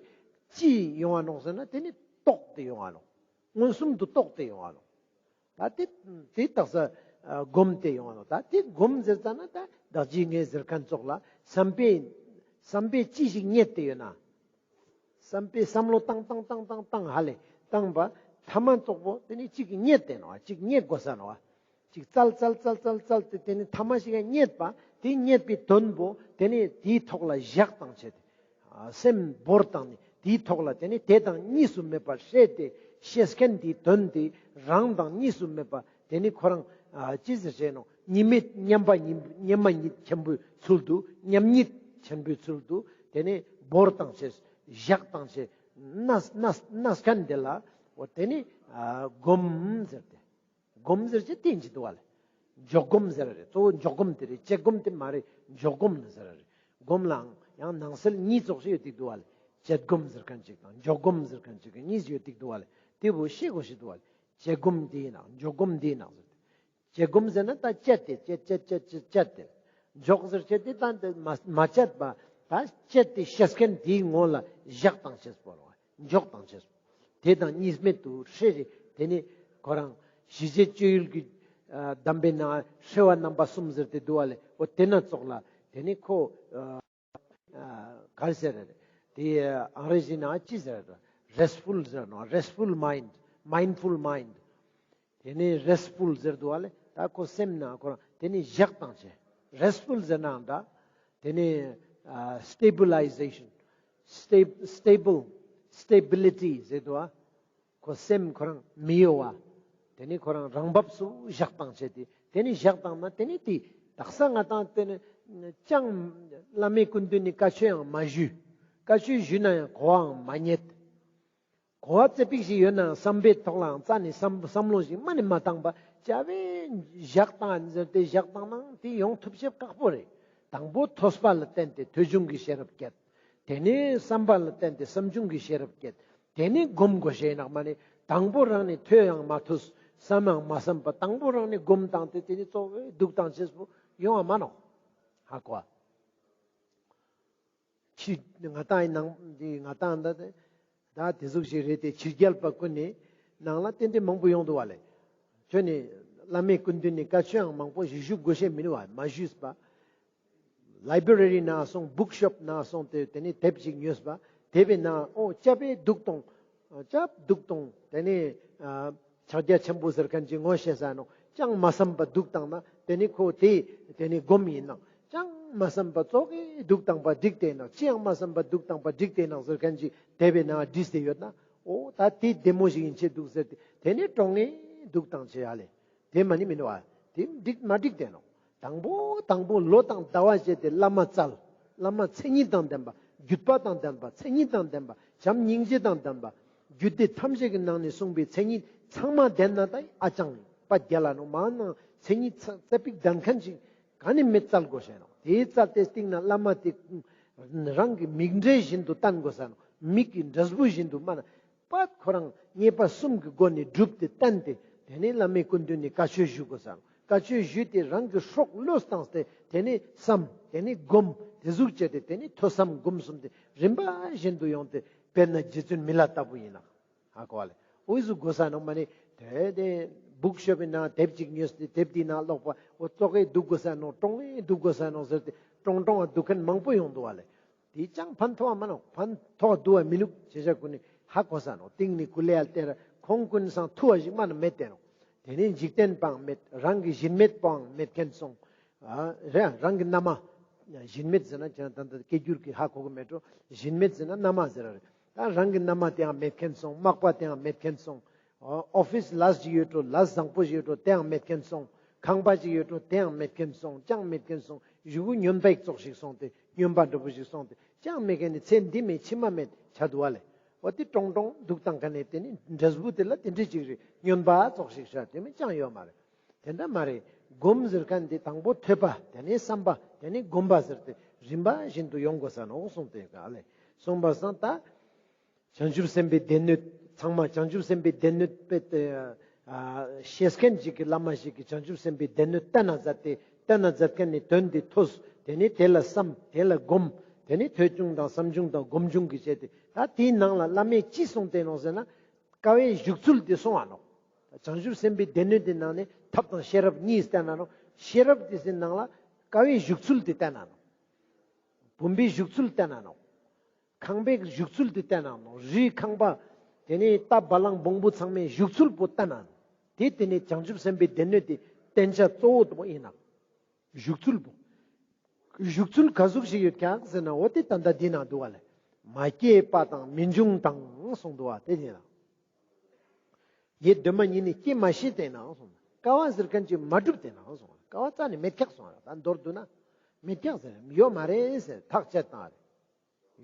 ཅི་ཡོང་བ་ནོག་ཟེར་ན་དེ་ནས་རྟོགས་ཏེ་ཡོང་བ་ནོག། མངོན་སུམ་དུ་རྟོགས་ཏེ་ཡོང་བ་ནོག། ད་དེ་དེ་དག་ས་ཨ་སྒོམ་སྟེ་ཡོང་བ་ནོག། ད་དེ་སྒོམ་ཟེར་ཙ་ན་ད་བདག་ཅག་གི་ངས་ཟེར་མཁན་ཙོགས་ལ་བསམ་པས་བསམ་པས་ཅི་ཞིག་རྙེད་དེ་ཡོད་ན། བསམ་པས་བསམ་བློ་བཏང་བཏང་བཏང་བཏང་བཏང་ཧ་ལས་བཏང་པ་མཐའ་མ་རྫོགས་པོ་དེ་ནི་གཅིག་རྙེད་དེ་ནོག། གཅིག་རྙེད་དགོས་ས་ནོག། གཅིག་བཙལ་བཙལ་བཙལ་བཙལ་བཙལ་ཏེ་དེ་ནི་མཐའ་མ་ཞིག་ཡང་རྙེད་པ་དེ་རྙེད་པའི་དོན་པོ་དེ་ནི་དེའི་ཐོག་ལ་བཞག་བཏང་བྱས་ཏེ་ཨ་སེམས་བོར་བཏང་ནས་དེའི་ཐོག་ལ་དེ་ནི་དེ་དང་གཉིས་སུ་མེད་པར་ཧྲལ་ཏེ་ཤེས་མཁན་དེའི་དོན་དེ་རང་དང་གཉིས་སུ་མེད་པ་དེ་ནི་ཁོ་རང་ཨ་ཅི་ཟེར་བྱས་ནོག། གཉིས་མེད་མཉམ་པ་ཉིད་མཉམ་པ་ཉིད་ཆེན་པོའི་ཚུལ་དུ་མཉམ་ཉིད་ཆེན་པོའི་ཚུལ་དུ་དེ་ནི་བོར་བཏང་བྱས། བཞག་བཏང་བྱས། གནས་གནས་གནས་མཁན་དེ་ལ་འོ་དེ་ནི་ཨ་སྒོམ་ཟེར་ཏེ། སྒོམ་ཟེར་ཅེས་དེ་ཡིན་གྱི་འདུག་བ་ལེ། འཇོག་སྒོམ་ཟེར་ར་རེད། གཙོ་བོ་འཇོག་སྒོམ་དེ་རེད། བྱེད་སྒོམ་དེ་མ་རེད། འཇོག་སྒོམ་ནི་ཟེར་ར་རེད། སྒོམ་ལའང་ཡང་ནང་གསེས་གཉིས་ཙོགས་ཤིག་ཡོད་དེ་འདུག་བ་ལེ། བྱེད་སྒོམ་ཟེར་མཁན་ཅིག་དང་འཇོག་སྒོམ་ཟེར་མཁན་ཅིག་གི་གཉིས་ཡོད་དེ་འདུག་བ་ལེ། དེ་བོ་ཤེས་དགོས་ཤེས་འདུག་བ་ལེ། བྱེད་སྒོམ་དེ་ཡིན་ནང་འཇོག་སྒོམ་དེ་ཡིན་ནང་ཟེར་ཏེ། བྱེད་སྒོམ་ཟེར་ན་ད་བཅད་དེ་བཅད་བཅད་བཅད་བཅད་བཅད་དེ། འཇོག་ཟེར་བཅད་དེ་ད་འདི་མ་མ་བཅད་པ་ད་བཅད་དེ་ཤེས་མཁན་དེའི་ངོ་ལ་བཞག་བཏང་བྱས་པོ་རེད། འཇོག་བཏང་བྱས་པོ། དེ་དང་གཉིས་མེད་དུ་ཧྲལ་རེ་དེ་ནི་ཁོ་རང་ཞི་བྱེད་སྤྱོད་ཡུལ་གྱི་ཨ་གདམས་པའི་ནང་ཧྲལ་བ་རྣམ་པ་གསུམ་ཟེར་ཏེ་འདུག་བ་ལེ། འོ་དེ་ན་ཙོགས་ལ་དེ་ནི་ཁོ་ཨ་ཨ་ག་རེ་ཟེར་རེད། དེ་ཨང་རེ་ཟི་ནང་ཅི་ཟེར་རེད། རེསཊ་ཕུལ་ཟེར་ནོག། རེསཊ་ཕུལ་མའིནཌ། མའིནཌ་ཕུལ་མའིནཌ། དེ་ནི་རེསཊ་ཕུལ་ཟེར་འདུག་བ་ལེ། ད་ཁོ་སེམས་ནང་ཁོ་རང་དེ་ནི་བཞག་བཏང་བྱས། རེསཊ་ཕུལ་ཟེར་ནའང་འདྲ། དེ་ནི་ཨ་སི་ཊེ་བི་ལའི་ཟེ་ཤན། སི་ཊེ་སི་ཊེ་བི་ལ། སི་ཊེ་བི་ལི་ཊི་ཟེར་འདུག་བ། ཁོ་སེམས་ཁོ་རང་མི་གཡོ་བ། དེ་ནི་ཁོ་རང་རང་བབས་སུ་བཞག་བཏང་བྱས་ཏེ་དེ་ནི་བཞག་བཏང་ན་དེ་ནི་དེ་དག་ས་ང་དང་དེ་ནི་ཅང་བླ་མའི་སྐུ་མདུན་ནི་བཀའ་ཆོས་ཡང་མ་ཞུས། བཀའ་ཆོས་ཞུས་ན་ཡང་གོ་བའང་མ་རྙེད། གོ་བ་ཙེ་པིག་ཞིག་ཡོད་ན་བསམ་པའི་ཐོག་ལའང་རྩ་ནས་བསམ་བསམ་བློ་ཞིག་མ་ནི་མ་བཏང་པ་ཅ་བའི་བཞག་བཏང་ཟེར་ཏེ་བཞག་བཏང་ནའང་དེ་ཡོང་ཐུབ་ཤེས་ཁག་པོ་རེད། དང་པོ་ཐོས་པ་ལ་བརྟེན་ཏེ་ཐོས་བྱུང་གི་ཤེས་རབ་སྐྱེད། དེ་ནས་བསམ་པ་ལ་བརྟེན་ཏེ་བསམ་བྱུང་གི་ཤེས་རབ་སྐྱེད། དེ་ནས་སྒོམ་དགོས་ཤེས་ནག་མ་ནི་དང་པོ་རང་ནས་ཐོས་ཡང་མ་ཐོས། བསམ་ཡང་མ་བསམ་པ་དང་པོ་རང་ནས་སྒོམ་བཏང་སྟེ་དེ་ནས་གཙོ་བོའི་འདུག་བཏང་ཤེས་པོ་ཡོང་བ་མ་ནོག། ཧ་གོ་བ། ཕྱི་ང་ཏང་ཡི་ནང་འདི་ང་ཏང་ད་ད་དེ་ཟུག་ཞིག་རེད་དེ། ཕྱི་རྒྱལ་པ་ཀུན་ནི་ནང་ལ་རྟེན་འབྲེལ་མང་པོ་ཡོང་འདུག་བ་ལེ། ཁྱོད་ནི་བླ་མའི་སྐུ་མདུན་ནི་བཀའ་ཆོས་ཡང་མང་པོ་ཞིག་ཞུ་དགོས་ཤེས་མི་འདུག་བ། མ་ཞུས་པ། ལའི་བྲེ་རི་ནང་སོང་། བུག་ཤོབ་ནང་སོང་སྟེ་དེ་ནི་དེབ་ཅིག་ཉོས་པ། དེབ་པའི་ནང་ཨོ་ཅ་པའི་འདུག་གཏོང་། ཅ་འདུག་གཏོང་། དེ་ནི་ཨ་ཕྱག་རྒྱ་ཆེན་པོ་ཟེར་མཁན་ཅིག་ངོ་ཤེས་ས་ནོག། ཅང་མ་བསམ་པ་འདུག་བཏང་ན་དེ་ནི་ཁོ་དེ་དེ་ནི་སྒོམ་ཡིན་ནོག། ཅང་མ་བསམ་པ་ཙོགས་ཀྱི་འདུག་བཏང་པ་འགྲིག་དེ་ནོག། ཅི་ཡང་མ་བསམ་པ་འདུག་བཏང་པ་འགྲིག་དེ་ནོག་ཟེར་མཁན་ཅིག་དེ་བས་ན་བྲིས་ཏེ་ཡོད་ན། འོ་ད་དེ་བདེ་མོ་ཞིག་ཡིན་ཆེ་འདུག་ཟེར་ཏེ་དེ་ནི་ཀྲོང་ངེ་འདུག་བཏང་ཆེ་ཡ་ལེ། དེ་མ་ནི་མི་འདུག་ཨ། དེ་འགྲིག་མ་འགྲིག་དེ་ནོག། དང་པོ་དང་པོ་ལོ་དང་ཟླ་བ་བྱས་ཏེ་བླ་མ་བཙལ། བླ་མ་མཚན་ཉིད་དང་ལྡན་པ། བརྒྱུད་པ་དང་ལྡན་པ། མཚན་ཉིད་དང་ལྡན་པ། བྱམས་སྙིང་རྗེ་དང་ལྡན་པ། རྒྱུད་སྡེ་ཐམས་ཅད་ཀྱི་ནང་ནས་གསུངས་པའི་མཚན་ཉིད་ཚང་མ་ལྡན་ན་ད་ཨ་ཅང་པ་རྒྱལ་ལ་ནོག། མ་ནང་མཚན་ཉིད་ཚ་ཙ་པིག་ལྡན་མཁན་ཅིག་ག་ནི་མེད་བཙལ་དགོས་ཤེས་ནོག། དེའི་བཙལ་ཏེ་སྟེང་ན་བླ་མ་དེ་རང་གི་མིག་འབྲས་བཞིན་དུ་བསྟེན་དགོས་ས་ནོག། མིག་གི་འབྲས་བུ་བཞིན་དུ་མ་ན། པད་ཁོ་རང་མཉེས་པ་གསུམ་གྱི་སྒོ་ནས་བསྒྲུབས་ཏེ་བསྟེན་ཏེ་དེ་ནས་བླ་མའི་སྐུ་མདུན་ནས་བཀའ་ཆོས་ཞུ་དགོས་ས་ནོག། བཀའ་ཆོས་ཞུས་ཏེ་རང་གི་སྲོག་བློས་བཏང་སྟེ་དེ་ནས་བསམ། དེ་ནས་སྒོམ། དེ་ཟུག་བྱས་ཏེ་དེ་ནས་ཐོས་བསམ་སྒོམ་གསུམ་དེ་རིམ་པ་བཞིན་དུ་ཡོང་སྟེ་དཔེར་ན་རྗེ་བཙུན་མི་ལ་ལྟ་བུ་ཡིན་ན་ཧ་གོ་བ་ལེ། འོ་ཟུག་དགོས་ས་ནོག། མ་ནི་དེ་དེ་སྦུག་ཤོབ་པའི་ནང་དེབ་ཅིག་ཉོས་ཏེ་དེབ་དེའི་ནང་ཀློག་པ་འོ་ཙོགས་ཀྱི་འདུག་དགོས་ས་ནོག། ཀྲོང་ངེ་འདུག་དགོས་ས་ནོག་ཟེར་ཏེ་ཀྲོང་ཀྲོང་ང་འདུག་མཁན་མང་པོ་ཡོང་འདུག་བ་ལེ། དེ་ཅང་ཕན་ཐོགས་མ་ནོག། ཕན་ཐོགས་འདུག་བ་མི་ལུག་ཅེས་བྱ་ཀུན་ནི་ཧ་གོ་ས་ནོག། སྟེང་ནི་ཀུ་ལེ་ཡལ་ཏེ་ར་ཁོང་ཀུན་སང་ཐུ་བ་ཞིག་མ་ན་མེད་དེ་ནོག། དེ་ནི་འཇིག་རྟེན་པའང་མེད། རང་གི་གཞིན་མེད་པོའང་མེད་མཁན་སོང་། ཨ་རེ་རང་གི་མནའ་མ། གཞིན་མེད་ཟེར་ན་ཁྱེད་རང་ད་ལྟ་སྐད་སྒྱུར་གྱི་ཧ་གོ་གི་མེད་འགྲོ། གཞིན་མེད་ཟེར་ན་མནའ་མ་ཟེར་ར་རེད། ད་རང་གི་མནའ་མ་དེའང་མེད་མཁན་སོང་། མག་པ་དེའང་མེད་མཁན་སོང་། ཨོ་ཨོ་ཕིས་ལས་ཅིག་ཡོད་འགྲོ། ལས་བཟང་པོ་ཞིག་ཡོད་འགྲོ། དེའང་མེད་མཁན་སོང་། ཁང་པ་ཅིག་ཡོད་འགྲོ། དེའང་མེད་མཁན་སོང་། ཅང་མེད་མཁན་སོང་། གཞུག་གུ་སྨྱོན་པ་ཙོགས་ཤིག་སོང་སྟེ་སྨྱོན་པ་འདྲ་པོ་ཞིག་སོང་སྟེ་ཅང་མེད་མཁན་ནི་ཚེ་འདི་མེད་ཕྱི་མ་མེད་ཆ་འདུག་བ་ལེ། འོ་དེ་ཀྲོང་ཀྲོང་འདུག་བཏང་མཁན་ནི་དེ་ནི་འབྲས་བུ་དེ་ལ་དེ་འདྲ་ཅིག་རེད། སྨྱོན་པ་ཙོགས་ཤིག་ཤ་དེ་མིན་ཅང་ཡོད་མ་རེད། དེ་འདྲ་མ་རེད། སྒོམ་ཟེར་མཁན་དེ་དང་པོ་ཐོས་པ། དེ་ནས་བསམ་པ། དེ་ནས་སྒོམ་པ་ཟེར་ཏེ་རིམ་པ་བཞིན་དུ་ཡོང་དགོས་ས་ནོག་གསུངས་ཏེ་ག་ལེ། གསུངས་པ་སང་ད། བྱང་ཆུབ་སེམས་དཔའི་སྡེ་སྣོད་ཚང་མ་བྱང་ཆུབ་སེམས་དཔའི་སྡེ་སྣོད་དཔེ་དེ་ཨ་ཤེས་མཁན་ཞིག་གི་བླ་མ་ཞིག་གིས་བྱང་ཆུབ་སེམས་དཔའི་སྡེ་སྣོད་བསྟན་ན་མཛད་དེ་བསྟན་ན་མཛད་མཁན་ནི་དོན་དེ་ཐོས། དེ་ནས་དེ་ལ་བསམ། དེ་ལ་སྒོམ། དེ་ནས་ཐོས་བྱུང་དང་བསམ་བྱུང་དང་སྒོམ་བྱུང་གི་བྱས་ཏེ་ད་དེའི་ནང་ལ་བླ་མས་ཅི་གསུངས་ཏེ་ནོག་ཟེར་ན། དཀའ་བའི་བཞུགས་ཚུལ་དེ་གསུངས་པ་ནོག། བྱང་ཆུབ་སེམས་དཔའི་སྡེ་སྣོད་དེ་ནང་ནས་ཐབས་དང་ཤེས་རབ་གཉིས་བསྟན་ན་ནོག། ཤེས་རབ་དེ་སའི་ནང་ལ་དཀའ་བའི་བཞུགས་ཚུལ་དེ་བསྟན་ན་ནོག། བུམ་པའི་བཞུགས་ཚུལ་བསྟན་ན་ནོག། ཁང་པའི་བཞུགས་ཚུལ་དེ་བསྟན་ན་ནོག། རིའི་ཁང་པ། དེ་ནས་རྟ་བ་ལང་བོང་བུ་ཚང་མའི་བཞུགས་ཚུལ་པོ་བསྟན་ན་ནོག། དེ་དེ་ནས་བྱང་ཆུབ་སེམས་དཔའི་སྡེ་སྣོད་དེ་བསྟན་བྱ་གཙོ་བོ་དེ་མོ་ཡིན་ནོག། བཞུགས་ཚུལ་པོ། བཞུགས་ཚུལ་ག་ཟུག་ཞིག་ཡོད་ཀྱག་ཟེར་ན་འོ་དེ་ད་ལྟ་འདི་ནང་འདུག་བ་ལེ། མ་སྐྱེས་པ་དང་མི་འབྱུང་དང་གསུངས་འདུག་བ་དེ་ཡིན་ལ། ཡེ་གདོད་མ་ཉིད་ནི་སྐྱེ་མ་ཤེས་ཏེ་ན་གསུངས། དཀའ་བ་ཟེར་མཁན་ཅིག་མ་གྲུབ་ཏེ་ན་གསུངས། དཀའ་བ་རྩ་ནས་མེད་ཀྱག་གསུངས། ད་མདོར་བསྡུ་ན། མེད་ཀྱག་ཟེར་ཡོད་མ་རེད་ཟེར་ཐག་བཅད་བཏང་རེད།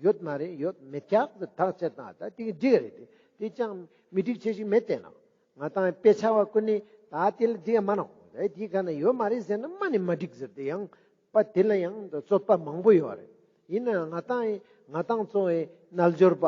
ཡོད་མ་རེད་ཡོད་མེད་ཀྱག་ཟེར་ཐག་བཅད་བཏང་ད་དེ་འགྲིག་རེད་དེ། དེ་ཅང་མི་འགྲིག་ཆེ་ཞིག་མེད་དེ་ན། ང་དང་དཔེ་ཆ་བ་ཀུན་ནི་ད་དེ་ལ་འགྲིག་མ་ནོག། དེ་ག་ན་ཡོད་མ་རེད་ཟེར་ན་མ་ནི་མ་འགྲིག་ཟེར་དེ་ཡང་པ་དེ་ལ་ཡང་རྩོད་པ་མང་པོ་ཡོད་རེད། ཡིན་ན་ང་དང་ང་དང་གཙོ་བའི་རྣལ་འབྱོར་པ་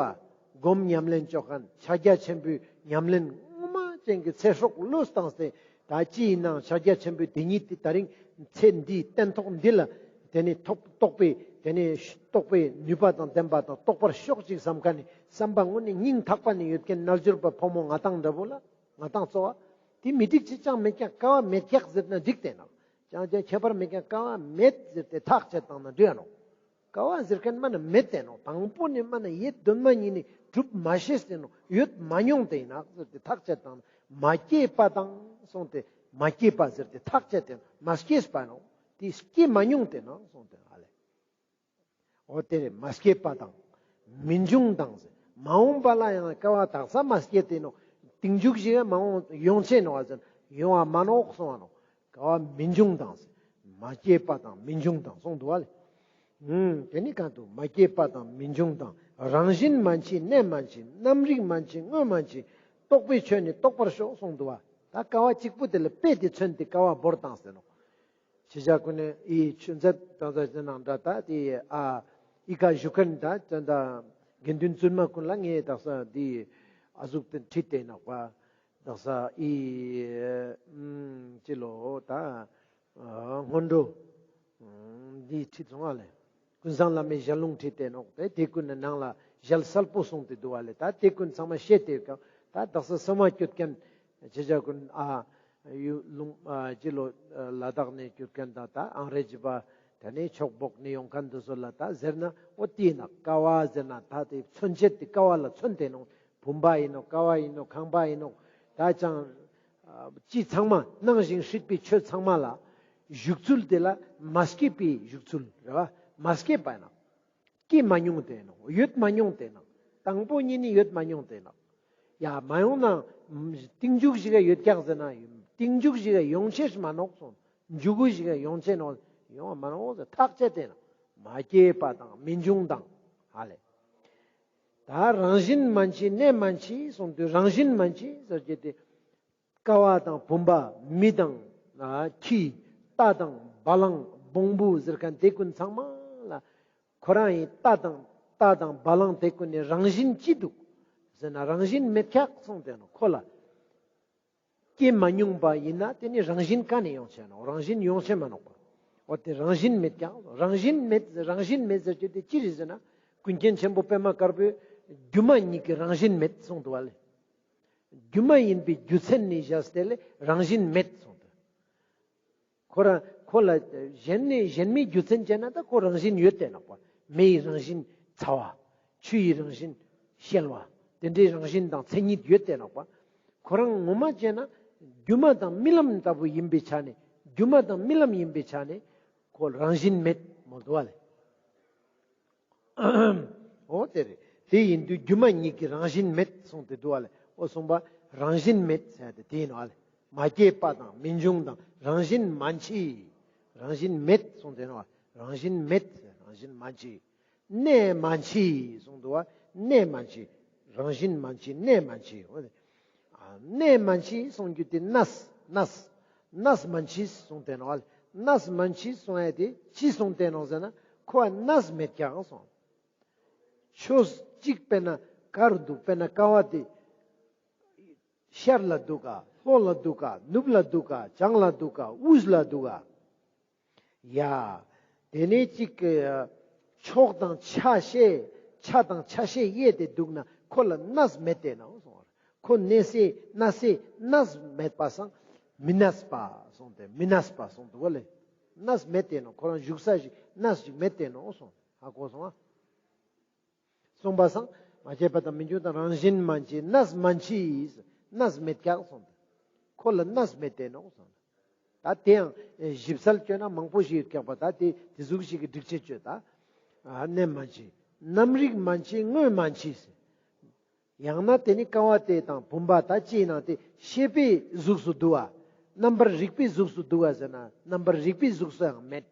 སྒོམ་ཉམས་ལེན་ཅོ་མཁན་ཕྱག་རྒྱ་ཆེན་པོའི་ཉམས་ལེན་ངོ་མ་ཅན་གྱི་ཚེ་སྲོག་བློས་བཏང་སྟེ་ད་ཅི་ཡིན་ནའང་ཕྱག་རྒྱ་ཆེན་པོའི་དེ་ཉིད་དེ་ད་རིང་ཚེ་འདིའི་སྟན་ཐོག་འདི་ལ་དེ་ནི་ཐོག་རྟོགས་པའི་དེ་ནི་རྟོགས་པའི་ནུས་པ་དང་ལྡན་པ་དང་རྟོགས་པར་ཤོག་ཅིག་བསམ་མཁན་ནི་བསམ་པ་དངོས་ནི་སྙིང་ཐག་པ་ནས་ཡོད་མཁན་རྣལ་འབྱོར་པ་ཕོ་མོ་ང་དང་འདྲ་པོ་ལ་ང་དང་གཙོ་བ་དེ་མི་འགྲིག་ཅི་ཅང་མེད་ཀྱག། དཀའ་བ་མེད་ཀྱག་ཟེར་ན་འགྲིག་སྟེ་ན། ཅང་ཅང་ཁྱད་པར་མེད་ཀྱག། དཀའ་བ་མེད་ཟེར་ཏེ་ཐག་བཅད་བཏང་ན་འགྲིག་ཡ་ནོག། དཀའ་བ་ཟེར་མཁན་མ་ན་མེད་དེ་ནོག། དང་པོ་ནས་མ་ན་ཡེ་གདོད་མ་ཉིད་ནས་གྲུབ་མ་ཤེས་ཏེ་ནོག། ཡོད་མ་མྱོང་དེ་ཡིན་ནོག་ཟེར་ཏེ་ཐག་བཅད་བཏང་ན། མ་སྐྱེས་པ་དང་གསུངས་ཏེ་མ་སྐྱེས་པ་ཟེར་ཏེ་ཐག་བཅད་དེ་མ་སྐྱེས་པ་ནོག། དེ་སྐྱེས་མ་མྱོང་དེ་ནོག་གསུངས་ཏེ་ཨ་ལེ། འོ་དེ་རེད། མ་སྐྱེས་པ་དང་མི་འབྱུང་དང་ཟེར། མ་འོངས་པ་ལ་ཡང་དཀའ་བ་དག་ས་མ་སྐྱེས་ཏེ་ནོག། རྟིང་མཇུག་ཞིག་མ་འོངས་ཡོང་ཆེ་ནོག་ཟེར། ཡོང་བ་མ་ནོག་གསུང་བ་ནོག། དཀའ་བ་མི་འབྱུང་དང་ཟེར། མ་སྐྱེས་པ་དང་མི་འབྱུང་དང་གསུངས་འདུག་བ་ལེ། ཨུམ། དེ་ནི་གང་དུ་མ་སྐྱེས་པ་དང་མི་འབྱུང་དང་། རང་བཞིན་མན་ཆད་གནས་མན་ཆད། རྣམ་རིག་མན་ཆད་དངོས་མན་ཆད། རྟོག་པའི་ཆོས་ནི་རྟོགས་པར་ཤོག་གསུངས་འདུག་བ། ད་དཀའ་བ་གཅིག་པུ་དེ་ལ་དཔེ་དེ་མཚོན་ཏེ་དཀའ་བ་བོར་བཏང་ཟེར་ནོག། ཤེས་བྱ་ཀུན་ནས་ཨི་ཆོས་མཛད་དང་ཟེར་ནང་འདྲ་ད་དེ་ཨ་ཨི་ཀ་བཞུགས་མཁན་ད་དོན་དག་དགེ་འདུན་བཙུན་མ་ཀུན་ལ་ངས་དག་ས་དེ་ཨ་ཟུག་དེ་ཁྲིད་དེ་ནོག་པ། དག་ས་ཨི་ཅི་ལོ་ད་སྔོན་འགྲོ་འདི་ཁྲིད་སོང་ཨ་ལེ། ཀུན་བཟང་བླ་མའི་ཞལ་ལུང་ཁྲིད་དེ་ནོག། དེ་དེ་ཀུན་ནི་ནང་ལ་ཞལ་གསལ་པོ་གསུངས་ཏེ་འདུག་ཨ་ལེ། ད་དེ་ཀུན་ཚང་མ་ཤེས་ཏེ་ཀ་ད་དག་ས་སོ་མ་སྐྱོད་མཁན་ཅི་བྱ་ཀུན་ཨ་ཡུལ་ལུང་ཨ་ཅི་ལོ་ལ་དྭགས་ནས་སྐྱོད་མཁན་དང་ད་ཨང་རེ་ཇི་པ་དེ་ནས་ཕྱོགས་འབོག་ནས་ཡོང་མཁན་དུ་སོ་ལ་ད་ཟེར་ན་འོ་དེ་ན་དཀའ་བ་ཟེར་ན་ད་དེ་མཚོན་བྱེད་དེ་དཀའ་བ་ལ་མཚོན་ཏེ་ནོག། བུམ་པ་ཡིན་ནོག། ཀ་བ་ཡིན་ནོག། ཁང་པ་ཡིན་ནོག། ད་ཅང་ ཅི་ཚང་མ་སྣང་ཞིང་སྲིད་པའི་ཆོས་ཚང་མ་ལ་བཞུགས་ཚུལ་དེ་ལ་མ་སྐྱེས་པའི་བཞུགས་ཚུལ་རེད་བ། མ་སྐྱེས་པ་ཡིན་ནོག་སྐྱེས་མ་མྱོང་དེ་ནོག་ཡོད་མ་མྱོང་དེ་ནོག་དང་པོ་ཉིད་ནས་ཡོད་མ་མྱོང་དེ་ནོག་ཡ་མ་ཡོང་ན་རྟིང་མཇུག་ཞིག་ག་ཡོད་ཀྱག་ཟེར་ན་རྟིང་མཇུག་ཞིག་ག་ཡོང་ཆེས་མ་ནོག་སོང་། མཇུག་གུ་ཞིག་ག་ཡོང་ཆེས་ནོག་ཡོང་བ་མ་ནོག་ཟེར་ཐག་བཅད་དེ་ནོག་མ་སྐྱེས་པ་དང་མི་འབྱུང་དང་ཧ་ལེ། ད་རང་བཞིན་མན་ཆད་གནས་མན་ཆད་གསུངས་དུས་རང་བཞིན་མན་ཆད་ཟེར་གྱི་དེ། ཀ་བ་དང་བུམ་པ་མི་དང་ཁྱི་རྟ་དང་བ་ལང་བོང་བུ་ཟེར་མཁན་དེ་ཀུན་ཚང་མ་ལ་ཁོ་རང་ཡིན། རྟ་དང་རྟ་དང་བ་ལང་དེ་ཀུན་ནི་རང་བཞིན་ཅི་འདུག་ཟེར་ན་རང་བཞིན་མེད་ཀྱག་གསུངས་དེ་ནོག་ཁོ་ལ་སྐྱེས་མ་མྱོང་པ་ཡིན་ན་དེ་ནི་རང་བཞིན་ག་ནས་ཡོང་ཆེས་ནོག་རང་བཞིན་ཡོང་ཆེས་མ་ནོག་པ། འོ་དེ་རང་བཞིན་མེད་ཀྱག་རང་བཞིན་མེད་རང་བཞིན་མེད་ཟེར་རྒྱུ་དེ་ཅི་རེད་ཟེར་ན་ཀུན་མཁྱེན་ཆེན་པོ་པདྨ་དཀར་པོས་སྒྱུ་མ་ཉིད་ཀྱི་རང་བཞིན་མེད་གསུངས་འདུག་བ་ལེ། སྒྱུ་མ་ཡིན་པའི་རྒྱུ་མཚན་ནི་བཞག་སྟེ་ལས་རང་བཞིན་མེད་གསུངས་ཏེ། ཁོ་རང་ཁོ་ལ་གཞན་ནི་གཞན་མིའི་རྒྱུ་མཚན་བྱས་ན་ད་ཁོ་རང་བཞིན་ཡོད་དེ་ནོག་པ། མེ་ཡི་རང་བཞིན་ཚ་བ། ཆུ་ཡི་རང་བཞིན་གཤེར་བ། དེ་འདྲའི་རང་བཞིན་དང་མཚན་ཉིད་ཡོད་དེ་ནོག་པ། ཁོ་རང་ངོ་མ་བྱས་ན་སྒྱུ་མ་དང་རྨི་ལམ་ལྟ་བུ་ཡིན་པའི་ཆ་ནས་སྒྱུ་མ་དང་རྨི་ལམ་ཡིན་པའི་ཆ་ནས་ཁོ་རང་བཞིན་མེད་མོལ་འདུག་བ་ལེ། འོ་དེ་རེད། དེ་ཡིན་དུས་སྒྱུ་མ་ཉིད་ཀྱི་རང་བཞིན་མེད་གསུངས་ཏེ་འདུག་བ་ལེ། འོ་གསུངས་པ་རང་བཞིན་མེད་ཟེར་ཏེ་དེ་ཡིན་ནོག་ལེ། མ་སྐྱེས་པ་དང་མི་འབྱུང་དང་རང་བཞིན་མན་ཆད། རང་བཞིན་མེད་གསུངས་ཏེ་ནོག་རང་བཞིན་མེད་ཟེར་རང་བཞིན་མན་ཆད། གནས་མན་ཆད་གསུངས་འདུག་བ། གནས་མན་ཆད། རང་བཞིན་མན་ཆད་གནས་མན་ཆད། འོ་དེ། གནས་མན་ཆད་གསུང་རྒྱུ་དེ་གནས་གནས། གནས་མན་ཆད་གསུངས་ཏེ་ནོག་ལེ། གནས་མན་ཆད་གསུང་ཡ་དེ་ཅི་གསུངས་ཏེ་ནོག་ཟེར་ན་ཁོ་གནས་མེད་ཀྱག་གསུངས། ཆོས་གཅིག་དཔེར་ན་ག་རུ་འདུག་དཔེར་ན་ཀ་བ་དེ་ཤར་ལ་འདུག་ག་ལྷོ་ལ་འདུག་ག་ནུབ་ལ་འདུག་ག་བྱང་ལ་འདུག་ག་དབུས་ལ་འདུག་ག་ཡ། དེ་ནས་གཅིག་གི་ཕྱོགས་དང་ཆ་ཤས་ཆ་དང་ཆ་ཤས་དབྱེ་སྟེ་འདུག་ན་ཁོ་ལ་གནས་མེད་དེ་ནོག་གསུངས། ཁོ་གནས་སའི་གནས་སའི་གནས་མེད་པ་སང་མི་གནས་པ་གསུངས་ཏེ་མི་གནས་པ་གསུངས་འདུག་བ་ལེ། གནས་མེད་དེ་ནོག་ཁོ་རང་བཞུགས་ས་ཞིག་གནས་ཞིག་མེད་དེ་ནོག་གསུངས། ཧ་གོ་སོང་ཨ། གསུངས་པ་སང་མ་སྐྱེས་པ་དང་མི་འབྱུང་དང་རང་བཞིན་མན་ཆད་གནས་མན་ཆད་གནས་མེད་ཀྱག་གསུངས་ཏེ། ཁོ་ལ་གནས་མེད་དེ་ནོག་གསུངས། ད་དེ་ཡང་ཨེ་ཞིབ་གསལ་བཅོས་ན་མང་པོ་ཞིག་ཡོད་ཀྱག་པ། ད་དེ་དེ་ཟུག་ཞིག་གི་སྒྲིག་ཆས་བཅོས་ད། ཨ་གནས་མན་ཆད། རྣམ་རིག་མན་ཆད་དངོས་མན་ཆད་ཟེར། ཡང་ན་དེ་ནི་ཀ་བ་དེ་དང་བུམ་པ་ད་ཅི་ཡིན་ན་དེ་ཤེས་པའི་གཟུགས་སུ་འདུ་བ། རྣམ་པར་རིག་པའི་གཟུགས་སུ་འདུ་བ་ཟེར་ན་རྣམ་པར་རིག་པའི་གཟུགས་སུ་ཡང་མེད།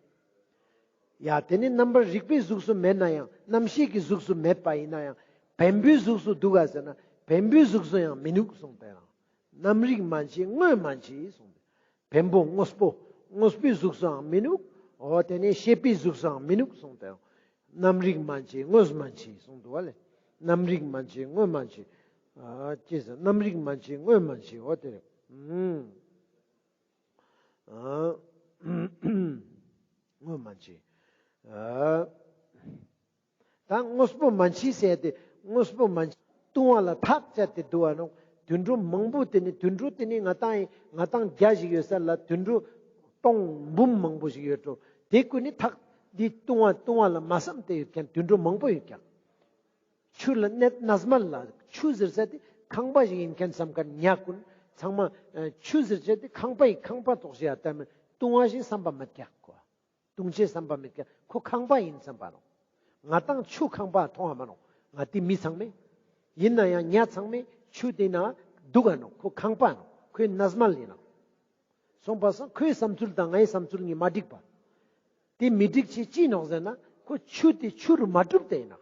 ཡ་དེ་ནི་རྣམ་པར་རིག་པའི་གཟུགས་སུ་མེད་ན་ཡང་རྣམ་ཤེས་ཀྱི་གཟུགས་སུ་མེད་པ་ཡིན་ན་ཡང་བེམ་པོའི་གཟུགས་སུ་འདུག་ག་ཟེར་ན་བེམ་པོའི་གཟུགས་སུ་ཡང་མི་ནུག་གསུངས་ཏེ་རང་། རྣམ་རིག་མན་ཆད་དངོས་མན་ཆད་གསུངས་ཏེ། བེམ་པོ་དངོས་པོ་དངོས་པོའི་གཟུགས་སུའང་མི་ནུག་འོ་དེ་ནས་ཤེས་པའི་གཟུགས་སུའང་མི་ནུག་གསུངས་ཏེ། རྣམ་རིག་མན་ཆད་དངོས་མན་ཆད་གསུངས་འདུག་བ་ལེ། རྣམ་རིག་མན་ཆད་དངོས་མན་ཆད། ཨ་ཅི་ཟེར་རྣམ་རིག་མན་ཆད་དངོས་མན་ཆད་འོ་དེ་རེད། ཨ་དངོས་མན་ཆད། ཨ་ད་དངོས་པོ་མན་ཆད་ཟེར་ཏེ་དངོས་པོ་མན་ཆད་ལྟུང་བ་ལ་ཐག་བཅད་དེ་འདུག་བ་ནོག་དུད་འགྲོ་མང་པོ་དེ་ནི་དུད་འགྲོ་དེ་ནི་ང་ཏང་ང་ཏང་བརྒྱ་ཞིག་ཡོད་ས་ལ་དུད་འགྲོ་སྟོང་འབུམ་མང་པོ་ཞིག་ཡོད་འགྲོ། དེ་ཀུན་ནི་ཐག་འདི་ལྟུང་བ་ལྟུང་བ་ལ་མ་བསམ་སྟེ་ཡོད་མཁན་དུད་འགྲོ་མང་པོ་ཡོད་ཀྱག་ཆུ་ལ་གནས་གནས་མལ་ལ་ཆུ་ཟེར་ས་དེ་ཁང་པ་ཞིག་ཡིན་མཁན་བསམ་མཁན་ཉ་ཀུན་ཚང་མ་ཨ་ཆུ་ཟེར་ས་དེ་ཁང་པ་ཡི་ཁང་པ་ཐོགས་ཤིག་ཡ་ལྟ་མི་ལྟུང་བ་ཞིག་བསམ་པ་མེད་ཀྱག་གོ། ལྟུང་བྱེད་བསམ་པ་མེད་ཀྱག་ཁོ་ཁང་པ་ཡིན་བསམ་པ་ནོག་ང་ཏང་ཆུ་ཁང་པ་མཐོང་བ་མ་ནོག་ང་ཏི་མི་ཚང་མས། ཡིན་ན་ཡང་ཉ་ཚང་མས་ཆུ་དེ་ན་འདུག་ག་ནོག་ཁོ་ཁང་པ་ནོག་ཁོའི་གནས་མལ་ཡིན་ནོག་སོང་པ་སང་ཁོའི་བསམ་ཚུལ་དང་ངའི་བསམ་ཚུལ་གཉིས་མ་འགྲིག་པ། དེ་མི་འགྲིག་ཅེས་ཅི་ནོག་ཟེར་ན་ཁོ་ཆུ་དེ་ཆུ་རུ་མ་གྲུབ་སྟེ་ཡིན་ནོག་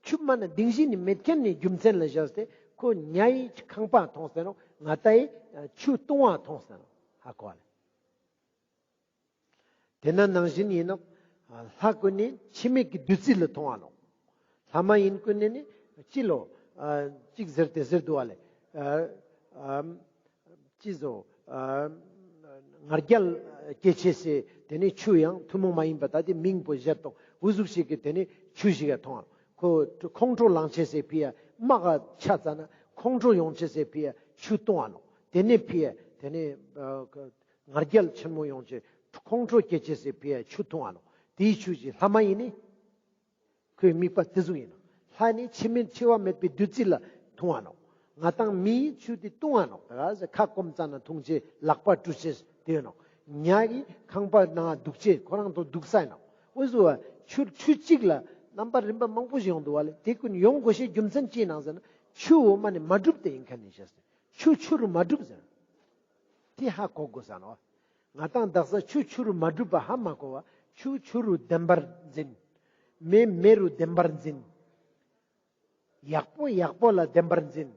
ཆུ་མ་ན་གདིང་ཞིག་ནི་མེད་མཁན་ནི་རྒྱུ་མཚན་ལ་བཞག་སྟེ་ཁོ་ཉ་ཡི་ཁང་པ་མཐོང་སྟེ་ནོག་ང་ཏ་ཡི་ཆུ་ལྟུང་བ་མཐོང་སྟེ་ནོག་ཧ་གོ་བ་ལེ། དེ་ན་ནང་བཞིན་ཡིན་ནོག་ལྷ་ཀུན་ནི་འཆི་མེད་ཀྱི་བདུད་རྩི་ལ་མཐོང་བ་ནོག་ལྷ་མ་ཡིན་ཀུན་ནི་ནི་ཅི་ལོ། ཅིག་ཟེར་ཏེ་ཟེར་འདུག་བ་ལེ། ཅི་བཟོ། ང་རྒྱལ་སྐྱེ་ཅེས་སི་དེ་ནི་ཆུ་ཡང་ཐུན་མོང་མ་ཡིན་པ་ད་དེ་མིང་པོ་བཞག་དོག་འུ་ཟུག་ཞིག་གི་དེ་ནི་ཆུ་ཞིག་ག་མཐོང་བ་ནོག་ཁོ་ཁོང་ཁྲོ་ལངས་ཅེས་སི་ཕི་ཡ་དམག་ག་ཆ་ཙ་ན་ཁོང་ཁྲོ་ཡོང་ཅེས་སི་ཕི་ཡ་ཆུ་བཏུང་བ་ནོག་དེ་ནི་ཕི་ཡ་དེ་ནི་ང་རྒྱལ་ཆེན་མོ་ཡོང་ཅེས་ཁོང་ཁྲོ་སྐྱེ་ཅེས་སི་ཕི་ཡ་ཆུ་བཏུང་བ་ནོག་དེའི་ཆུ་ཞིག་ལྷ་མ་ཡིན་ནི། ཁོའི་དམིགས་པ་དེ་ཟུག་ཡིན་ནོག་ལྷ་ནི་འཆི་མེད་འཆི་བ་མེད་པའི་བདུད་རྩི་ལ་མཐོང་བ་ནོག་ང་དང་མིའི་ཆུ་དེ་བཏུང་བ་ནོག། ད་ག་ཟེ་ཁ་སྐོམ་ཙ་ན་འཐུང་ཅེས་ལག་པ་བཀྲུ་ཅེས་དེ་ནོག། ཉ་གི་ཁང་པ་ནང་འདུག་ཅེས་ཁོ་རང་དང་འདུག་ས་ནོག། འོ་ཟུ་བ་ཆུ་ཆུ་གཅིག་ལ་རྣམ་པ་རིམ་པ་མང་པོ་ཞིག་ཡོང་འདུག་བ་ལེ། དེ་ཀུན་ཡོང་དགོས་ཤེས་རྒྱུ་མཚན་ཅི་ནང་ཟེར་ན་ཆུ་འོ་མ་ནི་མ་གྲུབ་དེ་ཡིན་ཁན་ནི་ཤེས་ཏེ། ཆུ་ཆུ་རུ་མ་གྲུབ་ཟེར། དེ་ཧ་གོ་དགོས་ས་ནོག། ང་དང་དག་ས་ཆུ་ཆུ་རུ་མ་གྲུབ་པ་ཧ་མ་གོ་བ། ཆུ་ཆུ་རུ་བདེན་པར་འཛིན། མེ་མེ་རུ་བདེན་པར་འཛིན། ཡག་པོ་ཡག་པོ་ལ་བདེན་པར་འཛིན།